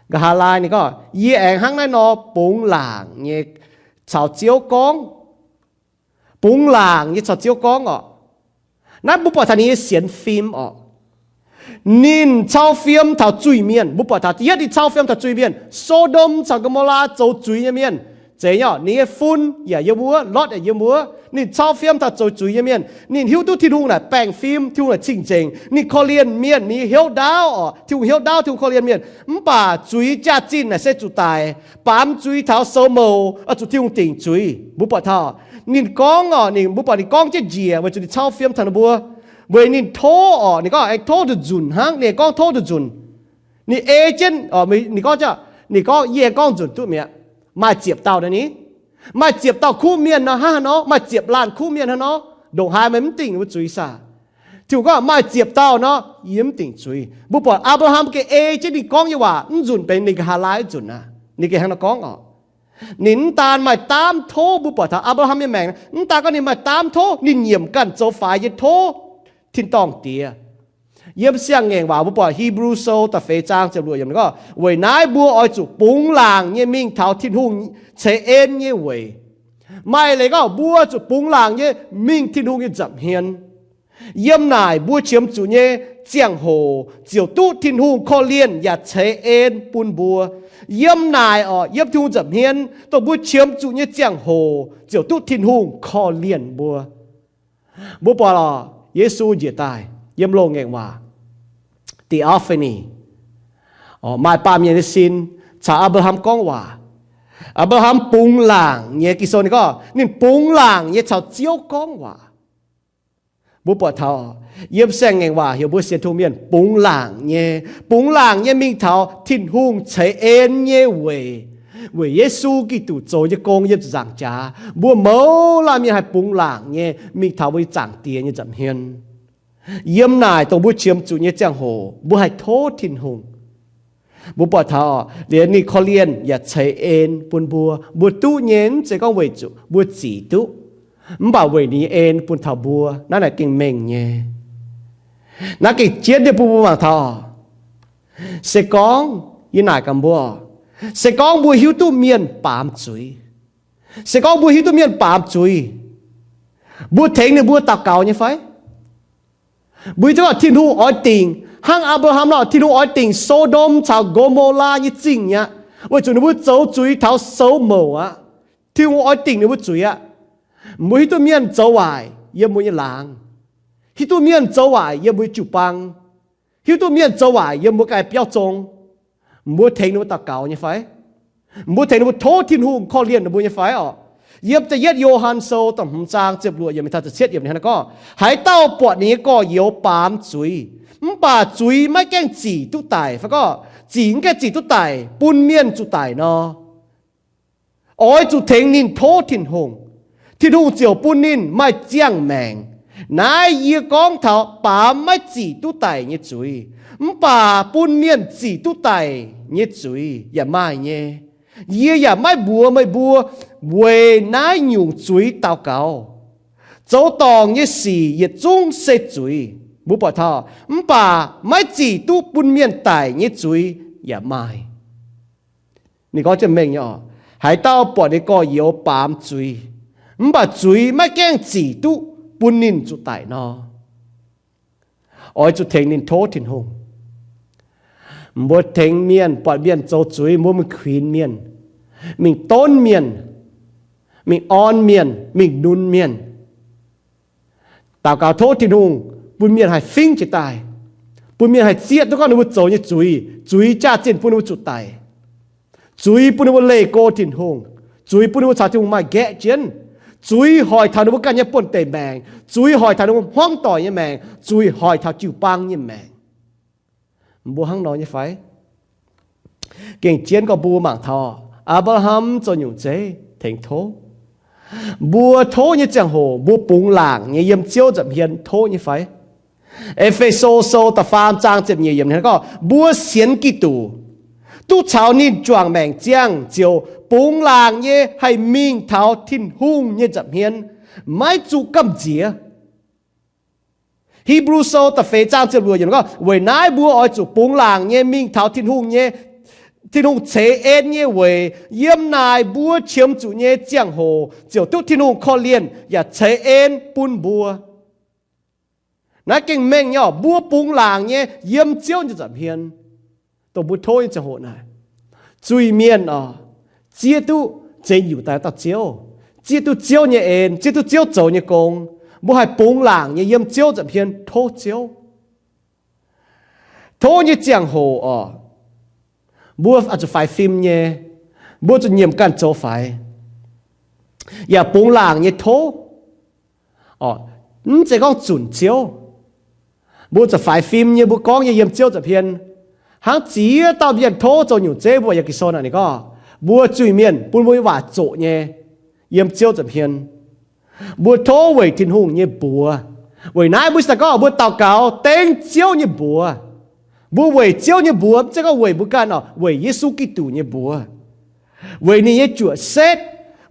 nqa'haav laai ninh gorngv, yie aengx hnangv naaiv nor bungx laangc nyei caux Ziouv gorngv. Bungx laangc nyei caux Ziouv gorngv oc. Naaiv mbuo buatc taux ninh nyei sienx fim oc. Ninh cau fiem taux zuiz-mienh. Mbuo buatc taux da'yietv ninh cau fiem taux zuiz-mienh. So^ndom caux Go^mo^laa zoux zuiz nyei mienh. Zeiz nyei oc, ninh nyei fun yaac yiem wuov, Lotv yaac yiem wuov. Ninh cau fiem taux zoux zuiz nyei mienh. Ninh hiuv duqv Tin-Hungh naaic baengh fim, Tin-Hungh naaic cing-nzengc. Ninh korv-lienh mienh, ninh hiuv ndaauv oc. Tin-Hungh hiuv ndaauv, Tin-Hungh korv-lienh mienh. Mv baac zuiz jaax-zinh naaic se zuqc daic. Baamz zuiz taux soux mouc oix zuqc Tin-Hungh dingc zuiz. Mbuo buatc taux ninh gorngv oc, ninh, mbuo buatc ninh gorngv jienv njiec weic zuqc ninh cau fiem taux ninh mbuo. Weic ninh tov oc, ninh gorngv aengx tov nzunc-nzunc hnangv, ninh gorngv tov nzunc-nzunc. Ninh ei jienv, ninh gorngv, ninh gorngv, yie aengx gorngv nzunc duqv mi'aqv. Maaih ziepc dauh naaiv ni. Maaih ziepc dauh kuv mienh nor, hnangv haaix nor? Maaih ziepc laanh kuv mienh hnangv nor, ndongc haaix meih mv dingc ninh mbuo zuiz saah? Tin-Hungh gorngv maaih ziepc dauh nor, yie mv dingc zuiz. Mbuo buatc Apc^laa^ham ga'ei jienv ninh gorngv nyei waac mv nzunc benx ninh ga'haav laai nzunc aqv. Ninh gengh hnangv nor gorngv oc. Ninh mv daan maaih daamv tov, mbuo buatc taux Apc^laa^ham nyei maengc, mv daan gorngv ninh maaih daamv tov, ninh nyiemc ganh zoux faix nyei tov tin-dorngh Diex. Yiem Siang-Ngaengc Waac mbuo buatc Hipv^lu Sou da'feix zaang ziepc luoqc yiemc gorngv, weic naaiv mbuo oix zuqc bungx laangc nyei mingh taux Tin-Hungh ceix en nyei weic. Maaih leiz gorngv mbuo zuqc bungx laangc nyei mingh Tin-Hungh nyei nza'hmien. Yiem naaic mbuo qiemx zuqc nyei ziangh hoc ziouc duqv Tin-Hungh korv-lienh yaac ceix en bun mbuo. Yiem naaic oc, yiem Tin-Hungh nza'hmien, dongh mbuo qiemx zuqc nyei ziangh hoc ziouc duqv Tin-Hungh korv-lienh mbuo. Mbuo buatc oc, Yesu njiec daaih yiem Loz-Ngaengc Waac, theophany, maaih baamh mienh nyei sin caux Apc^laa^ham gorngv waac. Apc^laa^ham bungx laangc nyei, Ging-Sou ninh gorngv ninh bungx laangc nyei caux Ziouv gorngv waac. Mbuo buatc taux yiem Siang-Ngaengc Waac heuc mbuo sienx Tin-Hungh mienh bungx laangc nyei, bungx laangc nyei mingh taux Tin-Hungh ceix en nyei weic, weic Yesu Giduc zoux nyei gong yiem ziepc nzaangc jaax. Mbuo mouz laanh mienh haih bungx laangc nyei mingh taux mbuo nyei Zaangc Diex nyei nza'hmien. Yiem naaic dongh mbuo qiemx zuqc nyei ziangh hoc mbuo haih tov Tin-Hungh. Mbuo buatc taux liuz ninh korv-lienh yaac ceix en bun mbuo. Mbuo duqv nyei mv zeiz gorngv weic zuqc mbuo zic duqv, mv baac weic ninh nyei en bun taux mbuo. Naaiv naaic gengh mengh nyei. Naaiv gengh jienv nyei bun mbuo mangc taux, se gorngv, yie naaic gaax mbuo, se gorngv mbuo hiuv duqv mienh baamz zuiz, se gorngv mbuo hiuv duqv mienh baamz zuiz, mbuo tengx ninh mbuo daux gaux nyei fai? Mbuo hiuv duqv Tin-Hungh oix dingc hnangv Apc^laa^ham nor, Tin-Hungh oix dingc So^ndom caux Go^mo^laa nyei zingh aqv, weic zuqc ninh mbuo zoux zuiz taux soux mouc aqv. Tin-Hungh oix dingc ninh mbuo zuiz aqv. Mbuo hiuv duqv mienh zoux waaic yiem mbuo nyei laangz, hiuv duqv mienh zoux waaic yiem mbuo nyei jiu-baang, hiuv duqv mienh zoux waaic yiem mbuo ganh biauv zong, mbuo tengx ninh mbuo daux gaux nyei fai? Mbuo tengx ninh mbuo tov Tin-Hungh korv-lienh ninh mbuo nyei fai oc? Yiem da'yietv Yo^han Sou da'hmz zaang ziepc luoqc yiemc taux ziepc cietv yiemc hnangv naaiv gorngv, haaix dauh buatc ninh nyei gorx-youz baamz zuiz, mv baac zuiz maiv gaengh zic duqv daic, fai gorngv zic mv gaengh zic duqv daic bun mienh zuqc daic nor, oix zuqc tengx ninh tov Tin-Hungh, Tin-Hungh ziouc bun ninh maaih ziangh maengc. Naaiv yie gorngv taux baamz maiv zic duqv daic nyei zuiz, mv baac bun mienh zic duqv daic nyei zuiz yaac maaih nyei. Yie yaac maiv mbuox meih mbuo weic naaiv nyungc zuiz daux gaux. Zoux dorngc nyei sic yietc zungv se zuiz, mbuo buatc taux, mv baac maiv zic duqv bun mienh daic nyei zuiz yaac maaih. Ninh gorngv jienv mengh nyei oc, haaix dauh buatc ninh gorx-youz baamz zuiz, mv baac zuiz maiv gaengh zic duqv bun ninh zuqc daic nor, oix zuqc tengx ninh tov Tin-Hungh. Mbuo tengx mienh, buatc mienh zoux zuiz, mbuo mingh kuinx mienh, mingh donv mienh, mingh orn mienh, mingh nunz mienh. Daux gaux tov Tin-Hungh bun mienh haih fingv jiez daaih, bun mienh haih zieqv duqv gorngv ninh mbuo zoux nyei zuiz, zuiz jaax-zinh bun ninh mbuo zuqc daic, zuiz bun ninh mbuo leih go Tin-Hungh, zuiz bun ninh mbuo caux Tin-Hungh maaih nqaeqv jienv, zuiz hoic taux ninh mbuo ganh nyei buonv-deic maengc, zuiz hoic taux ninh mbuo hmuangv doic nyei maengc, zuiz hoic taux jiu-baang nyei maengc. Mbuo hnangv nor nyei fai? Gengh jienv gorngv mbuo mangc taux Apc^laa^ham zoux nyungc zeiv tengx tov. Mbuo tov nyei ziangh hoc mbuo bungx laangc nyei yiem Ziouv nza'hmien tov nyei fai? E^fe^so Sou da'faam zaang ziepc nyeic yiemc gorngv, mbuo sienx Giduc, duqv caux ninh juangc maengc ziangh ziouc bungx laangc nyei haih mingh taux Tin-Hungh nyei nza'hmien, maiv zuqc gamh nziex. Hipv^lu Sou da'feix zaang ziepc luoqc yiemc gorngv, weic naaiv mbuo oix zuqc bungx laangc nyei mingh taux Tin-Hungh nyei, Tin-Hungh ceix en nyei weic. Yiem naaic mbuo qiemx zuqc nyei ziangh hoc ziouc duqv Tin-Hungh korv-lienh yaac ceix en bun mbuo. Naaiv gengh mengh nyei oc, mbuo bungx laangc nyei yiem Ziouv nyei nza'hmien. Dongh mbuo tov nyei ziangh hoc naaic, zuiz-mienh oc, zieqv duqv zeix nyungc daaih dauh Ziouv, zieqv duqv Ziouv nyei en, zieqv duqv Ziouv zoux nyei gong. Mbuo haih bungx laangc nyei yiem Ziouv nza'hmien tov Ziouv. Tov nyei ziangh hoc oc, mbuo zuqc faix fim nyei, mbuo zuqc nyiemc ganh zoux faix, yaac bungx laangc nyei tov. Mv zeiz gorngv zunc Ziouv. Mbuo zuqc faix fim nyei, mbuo gorngv nyei yiem Ziouv nza'hmien. Hnangv ziex dauh mienh tov zoux nyungc zeiv, mbuo yiem Ging-Sou naaic ninh gorngv, mbuo zuiz-mienh bun mbuo nyei waac zoqc nyei, yiem Ziouv nza'hmien. Mbuo tov weic Tin-Hungh nyei mbuox. Weic naaiv mbuo se gorngv mbuo daux gaux dengv Ziouv nyei mbuox. Mbuo weic Ziouv nyei mbuox, mv zeiz gorngv weic mbuo ganh oc, weic Yesu Giduc nyei mbuox. Weic ninh nyei juoqc setv,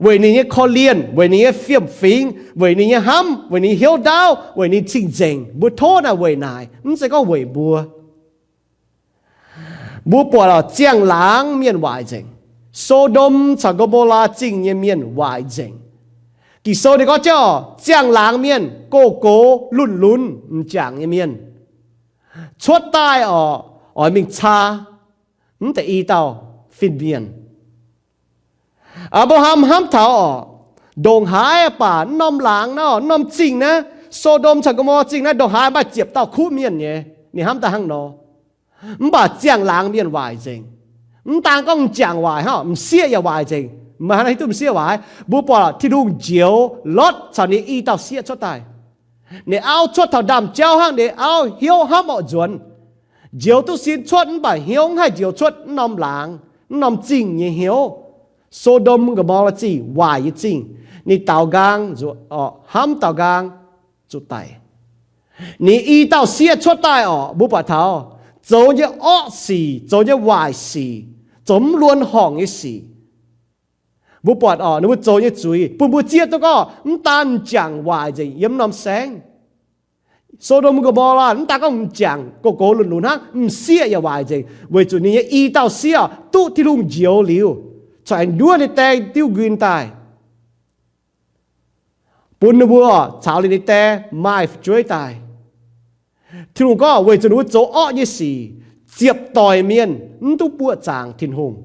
weic ninh nyei korv-lienh, weic ninh nyei fiem-fingx, weic ninh nyei hnamv, weic ninh nyei hnyouv ndaauv, weic ninh cing-nzengc. Mbuo tov naaic weic naaic, mv zeiz gorngv weic mbuo. Mbuo buatc ziangh laangz mienh waaic nzengc. So^ndom caux Go^mo^laa Zingh nyei mienh waaic nzengc. Ging-Sou ninh gorngv jauv, ziangh laangz mienh, gox-gox lunx-lunx, m'jangc nyei mienh, cuotv daaih oc, oix mingh caa, mv deix i dauh fin-mienh. Apc^laa^ham hnamv taux oc, ndongc haaix baac mv norm laangz naaiv, mv norm zingh naaiv, So^ndom caux Go^mo^laa Zingh naaiv ndongc haaix maaih ziepc dauh kuv mienh nyei. Ninh hnamv daaih hnangv nor. Mv baac ziangh laangz mienh waaic nzengc. Mv daan gorngv m'jangc waaic hnangv, m'sieqv yaac waaic nzengc. Maaih hnangv hiuv duqv m'sieqv waaic. Mbuo buatc Tin-Hungh njoux Lotv caux ninh i dauh sieqv cuotv daaih. Ninh auv cuotv taux ndaamv-jauv hnangv, ninh auv hnyouv hnamv orqc nzuonx. Njoux duqv sin cuotv mv baac hnyouv mv haih njoux cuotv mv norm laangz, mv norm zingh nyei hnyouv. So^ndom, Go^mo^laa Zingh, waaic nyei zingh. Ninh daaux nqaang, hnamv daaux nqaang zuqc daic. Ninh i dauh sieqv cuotv daaih orqc, mbuo buatc taux zoux nyei orqv sic, zoux nyei waaic sic, zoux mv luonx horngc nyei sic. Mbuo buatc oc, ninh mbuo zoux nyei zuiz bun mbuo zieqv duqv gorngv mv daan m'jangc waaic nzengc yiem mv norm saengv. So^ndom, Go^mo^laa mv daan gorngv m'jangc gox-gox lunx-lunx hnangv, m'sieqv yaac waaic nzengc, weic zuqc ninh nyei i dauh sieqv duqv Tin-Hungh njoux liuz, corc aengx nduov ninh die diuv nquin daaih, bun ninh mbuo caux ninh die maaih fu'jueiv daaih. Tin-Hungh gorngv weic zuqc ninh mbuo zoux orqv nyei sic, ziepc doic mienh mv duqv buoqc zaangc Tin-Hungh.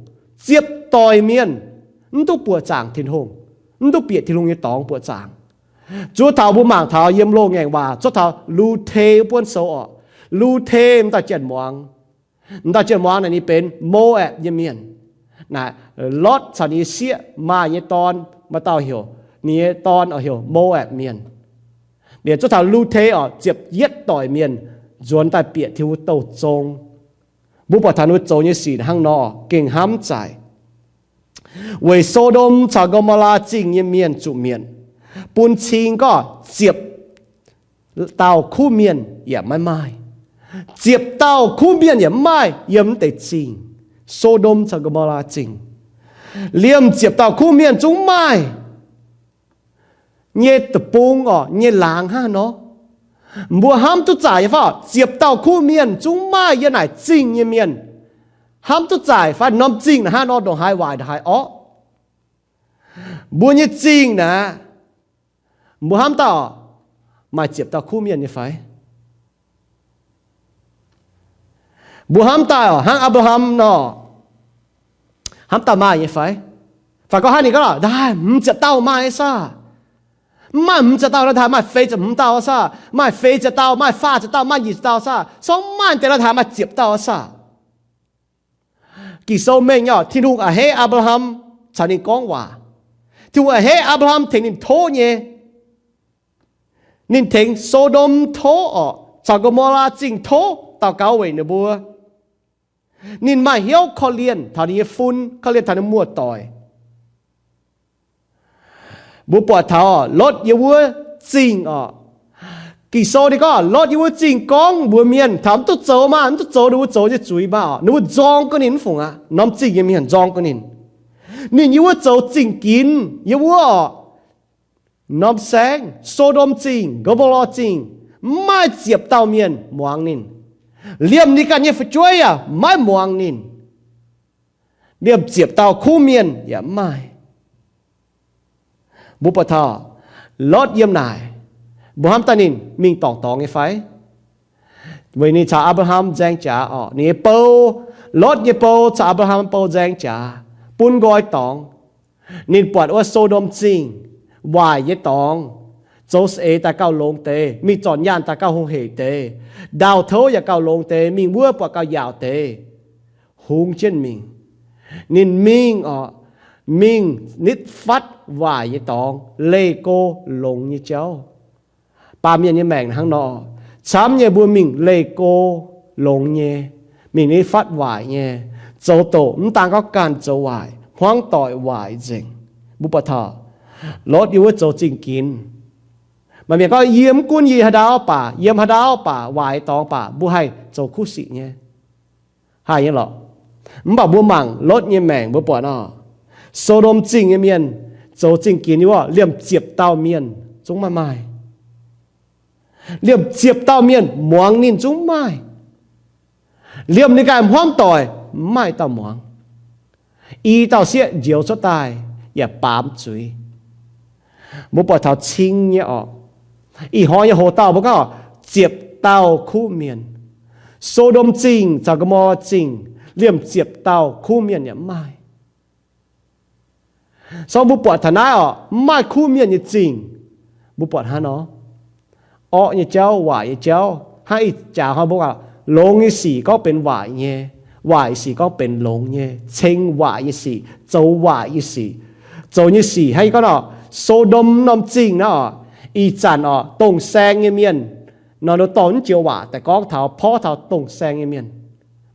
Ziepc doic mienh mv duqv buoqc zaangc Tin-Hungh, mv duqv bieqc Tin-Hungh nyei dorngx buoqc zaangc. Zuov taux mbuo mangc taux yiem loz-ngaengc waac zuov taux Lu^te buonv sou orqc. Lu^te m'dauh janx-muangz, m'dauh janx-muangz naaic ninh benx Mo^apc nyei mienh. Naaic Lotv caux ninh nyei sieqv maaih nyei dorn, maaih dauh heuc, ninh nyei dorn oix heuc Mo^apc mienh. Mienh zuov taux Lu^te orqc, ziepc yietv doic mienh nzuonx daaih bieqc Tin-Hungh douh zong. Mbuo buatc taux ninh mbuo zoux nyei sic hnangv nor gengh hnamv zaic. Weic So^ndom caux Go^mo^laa Zingh nyei mienh zuqc mietc, bun cing gorngv ziepc dauh kuv mienh yaac maiv maaih. Ziepc dauh kuv mienh yaac mv maaih yiem mv deix zingh, So^ndom caux Go^mo^laa Zingh. Liemh ziepc dauh kuv mienh zungv maaih nyei deic-bung orqc, nyei laangz hnangv nor. Mbuo hnamv duqv zaaic nyei fai? Ziepc dauh kuv mienh zungv maaih yiem naaic zingh nyei mienh. Hnamv duqv zaaic fai? Norm zingh naaic hnangv nor, ndongc haaix waaic ndongc haaix orqv. Mbuo nyei zingh naaic, mbuo hnamv daaih maaih ziepc dauh kuv mienh nyei fai? Mbuo hnamv daaih hnangv Apc^laa^ham nor, hnamv daaih maaih nyei fai? Fai gorngv hnangv ninh gorngv, ndaaih hmz ziepc dauh maaih saah? Mv maaih hmz ziepc dauh, ndaaih maaih feix ziepc hmz dauh saah? Maaih feix ziepc dauh, maaih faah ziepc dauh, maaih nyic ziepc dauh saah? Sorng maaih deix ndaaih maaih ziepc dauh saah? Ging-Sou mengh nyei, Tin-Hungh a'hneiv Apc^laa^ham caux ninh gorngv waac. Tin-Hungh a'hneiv Apc^laa^ham tengx ninh tov nyei. Ninh tengx So^ndom tov orqc, caux Go^mo^laa Zingh tov, daux gaux weic ninh mbuo. Ninh maaih hnyouv korv-lienh taux ninh nyei fun, korv-lienh taux ninh muoz-doic. Mbuo buatc taux Lotv yiem wuov zingh orqc. Ging-Sou ninh gorngv Lotv yiem wuov zingh gorngv mbuox mienh taux mv duqv zoux maah, mv duqv zoux ninh mbuo zoux nyei zuiz maah orqc. Ninh mbuo nzorng ga'ninh mv fungc aqv, norm zingh nyei mienh nzorng ga'ninh. Ninh yiem wuov zoux zingh ginx yiem wuov orqc. Norm saengv So^ndom Zingh, Go^mo^laa Zingh, mv maaih ziepc dauh mienh muangx ninh. Liemh ninh ganh nyei fu'jueiv yaac maiv muangx ninh. Liemh ziepc dauh kuv mienh yaac mv maaih. Mbuo buatc taux Lotv yiem naaic, mbuo hnamv daaih ninh mingh dorngc dorngx nyei fai? Weic ninh caux Apc^laa^ham nzaeng jaax orqc, ninh nyei bou, Lotv nyei bou caux Apc^laa^ham bou nzaeng jaax, bun nqoi dorngx. Ninh buatc wuov So^ndom Zingh waaic nyei dorngx, zoux saeng-eix daaih gauh longx deix, mingh zornc nyaanh daaih gauh hungh heic deix, ndau-touv yaac gauh longx deix, mingh wuov buatc gauh yaauc deix. Hungx jienv mingh. Ninh mingh orqc, mingh nitv fatv waaic nyei dorngx, leih go longx nyei jauv. Baamh mienh nyei maengc hnangv nor, camv nyei mbuo mingh leih go longx nyei, mingh nitv fatv waaic nyei, zoux doqc mv daan gorngv ganh zoux waaic, hmuangv doic waaic nzengc. Mbuo buatc taux Lotv yiem wuov zoux zingh ginx. Maaih mienh gorngv, yie mv gunv yie haaix ndau baac, yiem haaix ndau baac, waaic nyei dorngx baac, mbuo haih zoux kuv sic nyei. Haih nyei lorqc. Mv baac mbuo mangc Lotv nyei maengc mbuo buatc nor, So^ndom Zingh nyei mienh zoux zingh ginx nyei wuov, liemh ziepc dauh mienh zungv maiv maaih. Liemh ziepc dauh mienh muangx ninh zungv mv maaih. Liemh ninh ganh hmuangv doic, mv maaih dauh muangx. I dauh sieqv njoux cuotv daaih yaac baamz zuiz. Mbuo buatc taux cing nyei orqc. Ih hnoi nyei hoc dauh mbuo gorngv ziepc dauh kuv mienh. So^ndom Zingh caux Go^mo^lo Zingh liemh ziepc dauh kuv mienh yaac mv maaih. So mbuo buatc taux naaiv orqc, mv maaih kuv mienh nyei zingh. Mbuo buatc hnangv nor, orqv nyei jauv, waaic nyei jauv, hnangv ih jaax hnoi mbuo gorngv longx nyei sic gorngv benx waaic nyei, waaic sic gorngv benx longx nyei, ceng waaic nyei sic, zoux waaic nyei sic. Zoux nyei sic hnangv yie gorngv nor, So^ndom norm zingh naaiv orqc, ih zanc orqc, dongh saeng nyei mienh nor, nor dorh naaiv joux waac daaih gorngv taux, porv taux dongh saeng nyei mienh.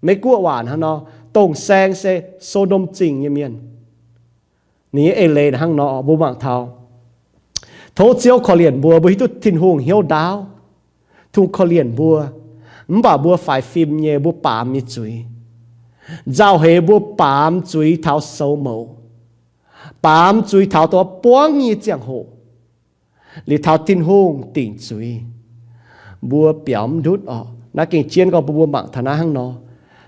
Meiv Guoqv waac hnangv nor, dongh saeng se So^ndom Zingh nyei mienh. Ninh nyei eix leiz hnangv nor, mbuo mangc taux. Tov Ziouv korv-lienh mbuo, mbuo hiuv duqv Tin-Hungh hnyouv ndaauv, Tin-Hungh korv-lienh mbuo, mv baac mbuo faix fim nyei, mbuo baamz nyei zuiz. Nzauh heix mbuo baamz zuiz taux soux mouz, baamz zuiz taux dongh buangv nyei ziangh hoc, liuz taux Tin-Hungh dingc zuiz, mbuo biaux mv ndutv orqc. Naaiv gengh jienv gorngv bun mbuo mangc taux naaiv hnangv nor.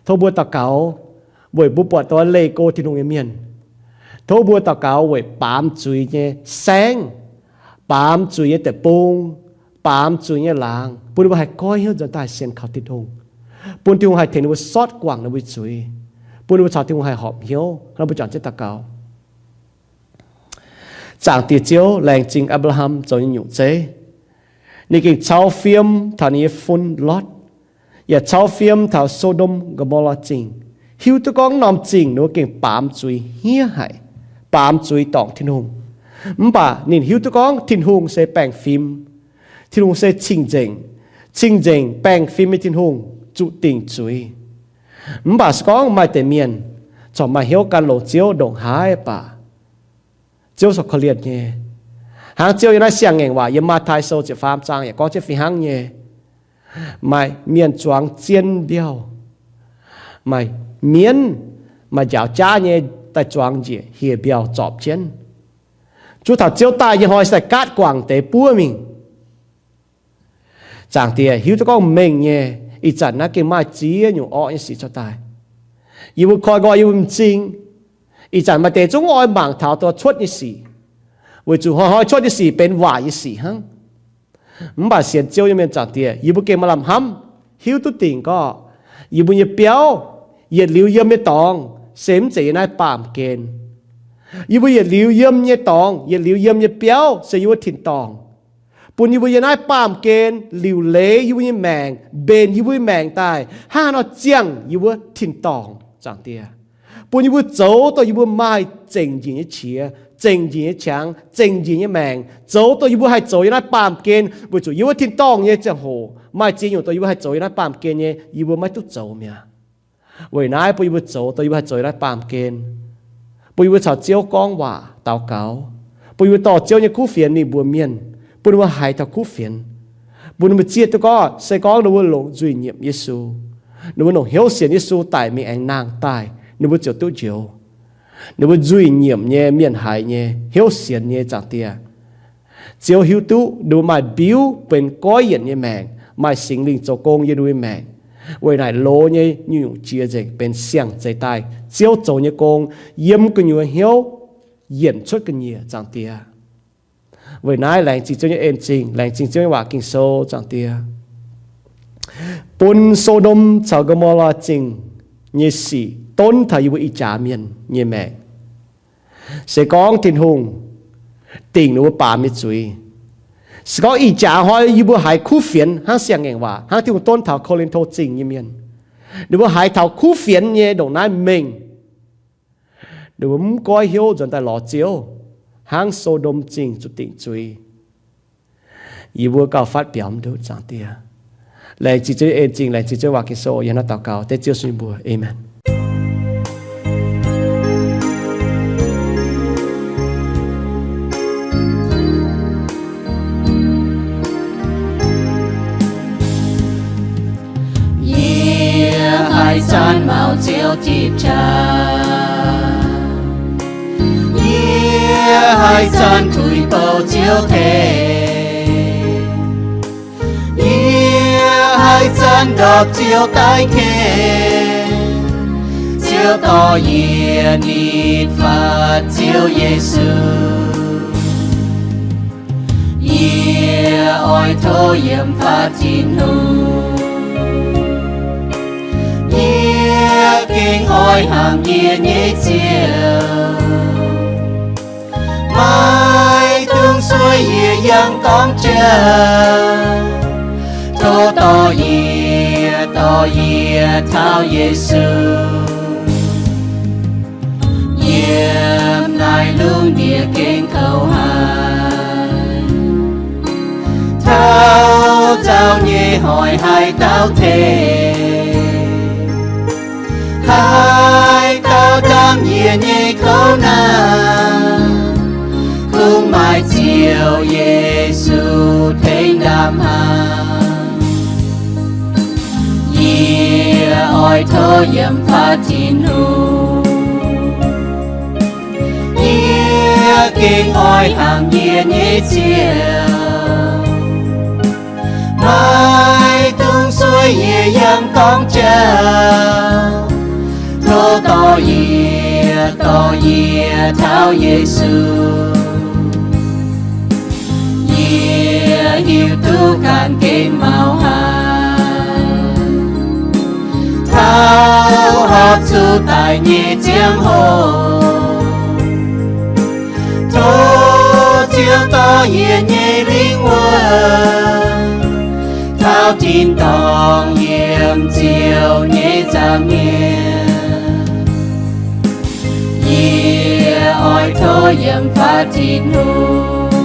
Tov mbuo daux gaux weic mbuo buatc dongh leih go Tin-Hungh nyei mienh. Tov mbuo daux gaux weic baamz zuiz nyei saengv, baamz zuiz nyei deic-bung, baamz zuiz nyei laangz, bun ninh mbuo haih goiv hnyouv nzuonx daaih sienx kaux Tin-Hungh, bun Tin-Hungh haih tengx ninh mbuo sortv guangc ninh mbuo zuiz, bun ninh mbuo caux Tin-Hungh haih horpc hnyouv. Hnangv mbuo juangc jienv daux gaux. Zaangc Diex Ziouv, laengz zingh Apc^laa^ham zoux nyei nyungc zeiv. Ninh gengh cau fiem taux ninh nyei fun Lotv, yaac cau fiem taux So^ndom Go^mo^lo Zingh, hiuv duqv gorngv norm zingh ninh gengh baamz zuiz hniev haic, baamz zuiz dorngc Tin-Hungh. Mv baac ninh hiuv duqv gorngv Tin-Hungh se baengh fim, Tin-Hungh se cing-nzengc, cing-nzengc baengh fim nyei Tin-Hungh zuqc dingc zuiz. Mv baac se gorngv maaih deix mienh corc maaih hnyouv gan longx Ziouv ndongc haaix baac, Ziouv corc korv-lienh nyei. Hnangv Ziouv yiem naaiv siang-ngaengc waac yiem Matv^tai Sou ziepc faam zaang yaac gorngv jienv fih hnangv nyei. Maaih mienh zuangx zien mbiauh, maaih mienv, maaih njaaux jaav nyei daaih zuangx njiec hieh mbiauh zorpc jienv. Zuov taux Ziouv daaih nyei hnoi se daaih gaatv guangc deix buov mingh. Zaangc Diex hiuv duqv gorngv mengh nyei, ih zanc naaiv gengh maaih ziex nyungc orqv nyei sic cuotv daaih. Yie mbuo koi nqoi yie mbuo m'zing, ih zanc maaih deix zungv oix mangc taux dongh cuotv nyei sic, weic zuqc hnoi-hnoi cuotv nyei sic benx waaic nyei sic hnangv. Mv baac sienx Ziouv nyei mienh, Zaangc Diex, yie mbuo gengh maaih lamh hnamv hiuv duqv dingc gorngv yie mbuo nyei biauv yietc liuz yiem nyei dorngx se mv zeiz yiem naaiv baamh gen. Yie mbuo yietc liuz yiem nyei dorngx, yietc liuz yiem nyei biauv se yie mbuo tin-dorngh. Bun yie mbuo yiem naaiv baamh gen liuc leiz yie mbuo nyei maengc, mbenc yie mbuo nyei maengc daaih hnangv haaix nor ziangh yie mbuo tin-dorngh, Zaangc Diex. Bun yie mbuo zoux dongh yie mbuo maaih zengc njiec nyei qiex, zengc njiec nyei qangx, zengc njiec nyei maengc, zoux dongh yie mbuo haih zoux yiem naaiv baamh gen, weic zuqc yie mbuo tin-dorngh nyei ziangh hoc maaih ziex nyungc dongh yie mbuo haih zoux yiem naaiv baamh gen nyei, yie mbuo maiv duqv zoux mi'aqv. Weic naaiv bun yie mbuo zoux dongh yie mbuo haih zoux yiem naaiv baamh gen, bun yie mbuo caux Ziouv gorngv waac daux gaux, bun yie mbuo dorh Ziouv nyei kuv fienx mingh mbuox mienh, bun ninh mbuo haiz taux kuv fienx, bun ninh mbuo zieqv duqv gorngv se gorngv ninh mbuo longc nzuih nyiemc Yesu, ninh mbuo longc hnyouv sienx Yesu daic mingh aengx nangh daaih, ninh mbuo ziouc duqv njoux. Ninh mbuo nzuih nyiemc nyei, mienh haiz nyei, hnyouv sienx nyei, Zaangc Diex. Ziouv hiuv duqv ninh mbuo maaih mbiuv benx goiv yienc nyei maengc, maaih Singx Lingh zoux gong yiem ninh mbuo nyei maengc. Weic naaic loz nyei nyungc-nyungc jiex nzengc benx siang-zeix daaih Ziouv zoux nyei gong yiem gu'nyuoz hnyouv yienc cuotv ga'nyiec, Zaangc Diex. Weic naaiv laengz zingh Ziouv nyei en-zingh, laengz zingh Ziouv nyei waac Ging-Sou, Zaangc Diex. Bun So^ndom caux Go^mo^lo Zingh nyei sic donv taux yie mbuo ih jaax mienh nyei maengc. Se gorngv Tin-Hungh dingc ninh mbuo baamz nyei zuiz, se gorngv ih jaax hnoi yie mbuo haiz kuv fienx hnangv siang-ngaengc waac, hnangv Tin-Hungh donv taux Ko^lin^to Zingh nyei mienh, ninh mbuo haiz taux kuv fienx nyei ndongc naaiv mengh, ninh mbuo mv goiv hnyouv nzuonx daaih lorz Ziouv, hnangv So^ndom Zingh zuqc dingc zuiz, yie mbuo gauh fatv biaux mv ndutv, Zaangc Diex. Laengz zingh Ziouv nyei en-zingh, laengz zingh Ziouv nyei waac Ging-Sou, yie hnangv naaiv daux gaux dengv Ziouv Yesu nyei mbuox. Aamen. An maux Ziouv jipv qaqv, yie haih zanc tuix bouh Ziouv tengx. Yie haih zanc ndorpc Ziouv daaih ken, Ziouv dorh yie nitv fatv Ziouv Yesu. Yie oix tov yiem fatv Tin-Hungh, yie gengh oix hnamv yie nyei Ziouv. Maiv dungx sueih yie yangh dorngx jauv, tov dorh yie, dorh yie taux Yesu. Yiem naaiv lungh ndiev gengh kouv haic, taux zaux nyei hoic haaix dauh tengx, haaix dauh ndaam yie nyei kouv naaiv, kungx maaih Ziouv Yesu tengx ndaam hnangv. Yie oix tov yiem fatv Tin-Hungh, yie gengh oix hnamv yie nyei Ziouv. Maiv dungx sueih yie yangh dorngx jauv, tov dorh yie, dorh yie taux Yesu. Yie hiuv duqv ganh gengh maux haic, taux horpc zuqc daic nyei ziangh hoc, tov Ziouv dorh yie nyei lingh wuonh taux tin-dorngh yiem Ziouv nyei nza'hmien. Yie oix tov yiem fatv Tin-Hungh,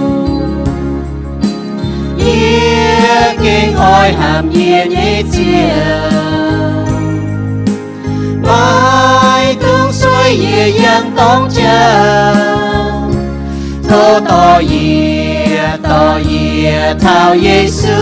yie gengh oix hnamv yie nyei Ziouv. Maiv dungx sueih yie yangh dorngx jauv, tov dorh yie, dorh yie taux Yesu.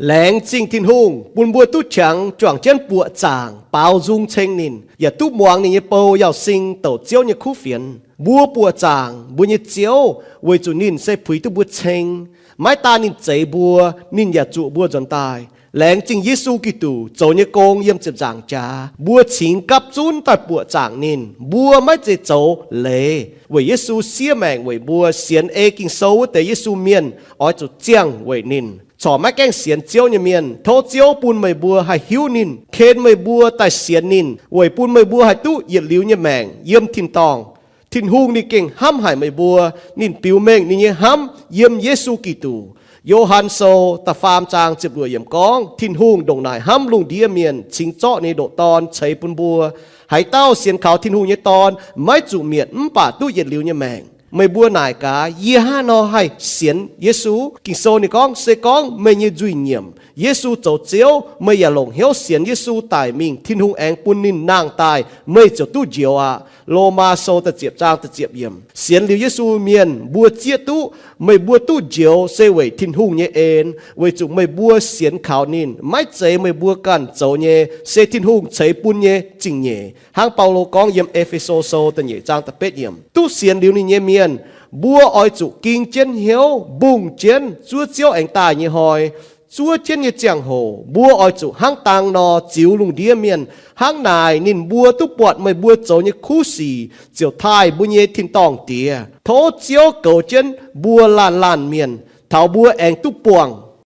Laengz zingh Tin-Hungh bun mbuo duqv qangx juangc jienv buoqc zaangc baaux nzung ceng ninh, yaac duqv muangx ninh nyei bou Yauz Sing douc Ziouv nyei kuv fienx. Mbuo buoqc zaangc mbuo nyei Ziouv weic zuqc ninh se puix duqv mbuo ceng. Maiv daan ninh zeix mbuo, ninh yaac zuqc mbuo nzuonx daaih. Laengz zingh Yesu Giduc zoux nyei gong yiem ziepc nzaangc jaax, mbuo cingx gapv zunv daaih buoqc zaangc ninh. Mbuo maiv zeiz zoux leiz, weic Yesu siev maengc weic mbuo. Sienx ei Ging-Sou wuov deix Yesu mienh oix zuqc ziangh weic ninh. Corc maiv gaengh sienx Ziouv nyei mienh, tov Ziouv bun meih mbuo haih hiuv ninh, ken meih mbuo daaih sienx ninh, weic bun meih mbuo haih duqv yietc liuz nyei maengc yiem tin-dorngh. Tin-Hungh ninh gengh hnamv haic meih mbuo. Ninh biux mengh ninh nyei hnamv yiem Yesu Giduc. Yo^han Sou da'faam zaang ziepc luoqc yiemc gorngv, Tin-Hungh ndongc naaic hnamv lungh ndiev mienh, cingx zorqv ninh nyei ndoqc Dorn ceix bun mbuo. Haaix dauh sienx kaux Tin-Hungh nyei Dorn maiv zuqc mietc, mv baac duqv yietc liuz nyei maengc. Meih mbuo naaic gaax, yie hnangv haaix nor haih sienx Yesu? Ging-Sou ninh gorngv, se gorngv meih nyei nzuih nyiemc, Yesu zoux Ziouv, meih yaac longc hnyouv sienx Yesu daic mingh, Tin-Hungh aengx bun ninh nangh daaih, meih ziouc duqv njoux aqv. Lomaa Sou da'ziepc zaang da'ziepc yiemc. Sienx liuz Yesu mienh, mbuo zieqv duqv meih mbuo duqv njoux se weic Tin-Hungh nyei en, weic zuqc meih mbuo sienx kaux ninh, maiv zeiz meih mbuo ganh zoux nyei, se Tin-Hungh ceix bun nyei zingh nyeic. Hnangv Baulo gorngv yiem E^fe^so Sou da'nyeic zaang da'betv yiemc, duqv sienx liuz ninh nyei mienh, mbuo oix zuqc ging jienv hnyouv, mbungh jienv zuov Ziouv aengx daaih nyei hnoi. Zuov jienv nyei ziangh hoc mbuo oix zuqc hnangv dang nor ziux lungh ndiev mienh. Hnangv naaic ninh mbuo duqv buatc meih mbuo zoux nyei kuv sic, ziouc taaih mbuo nyei tin-dorngh Diex. Tov Ziouv goux jienv mbuo laanh laanh mienh, taux mbuo aengx duqv buangh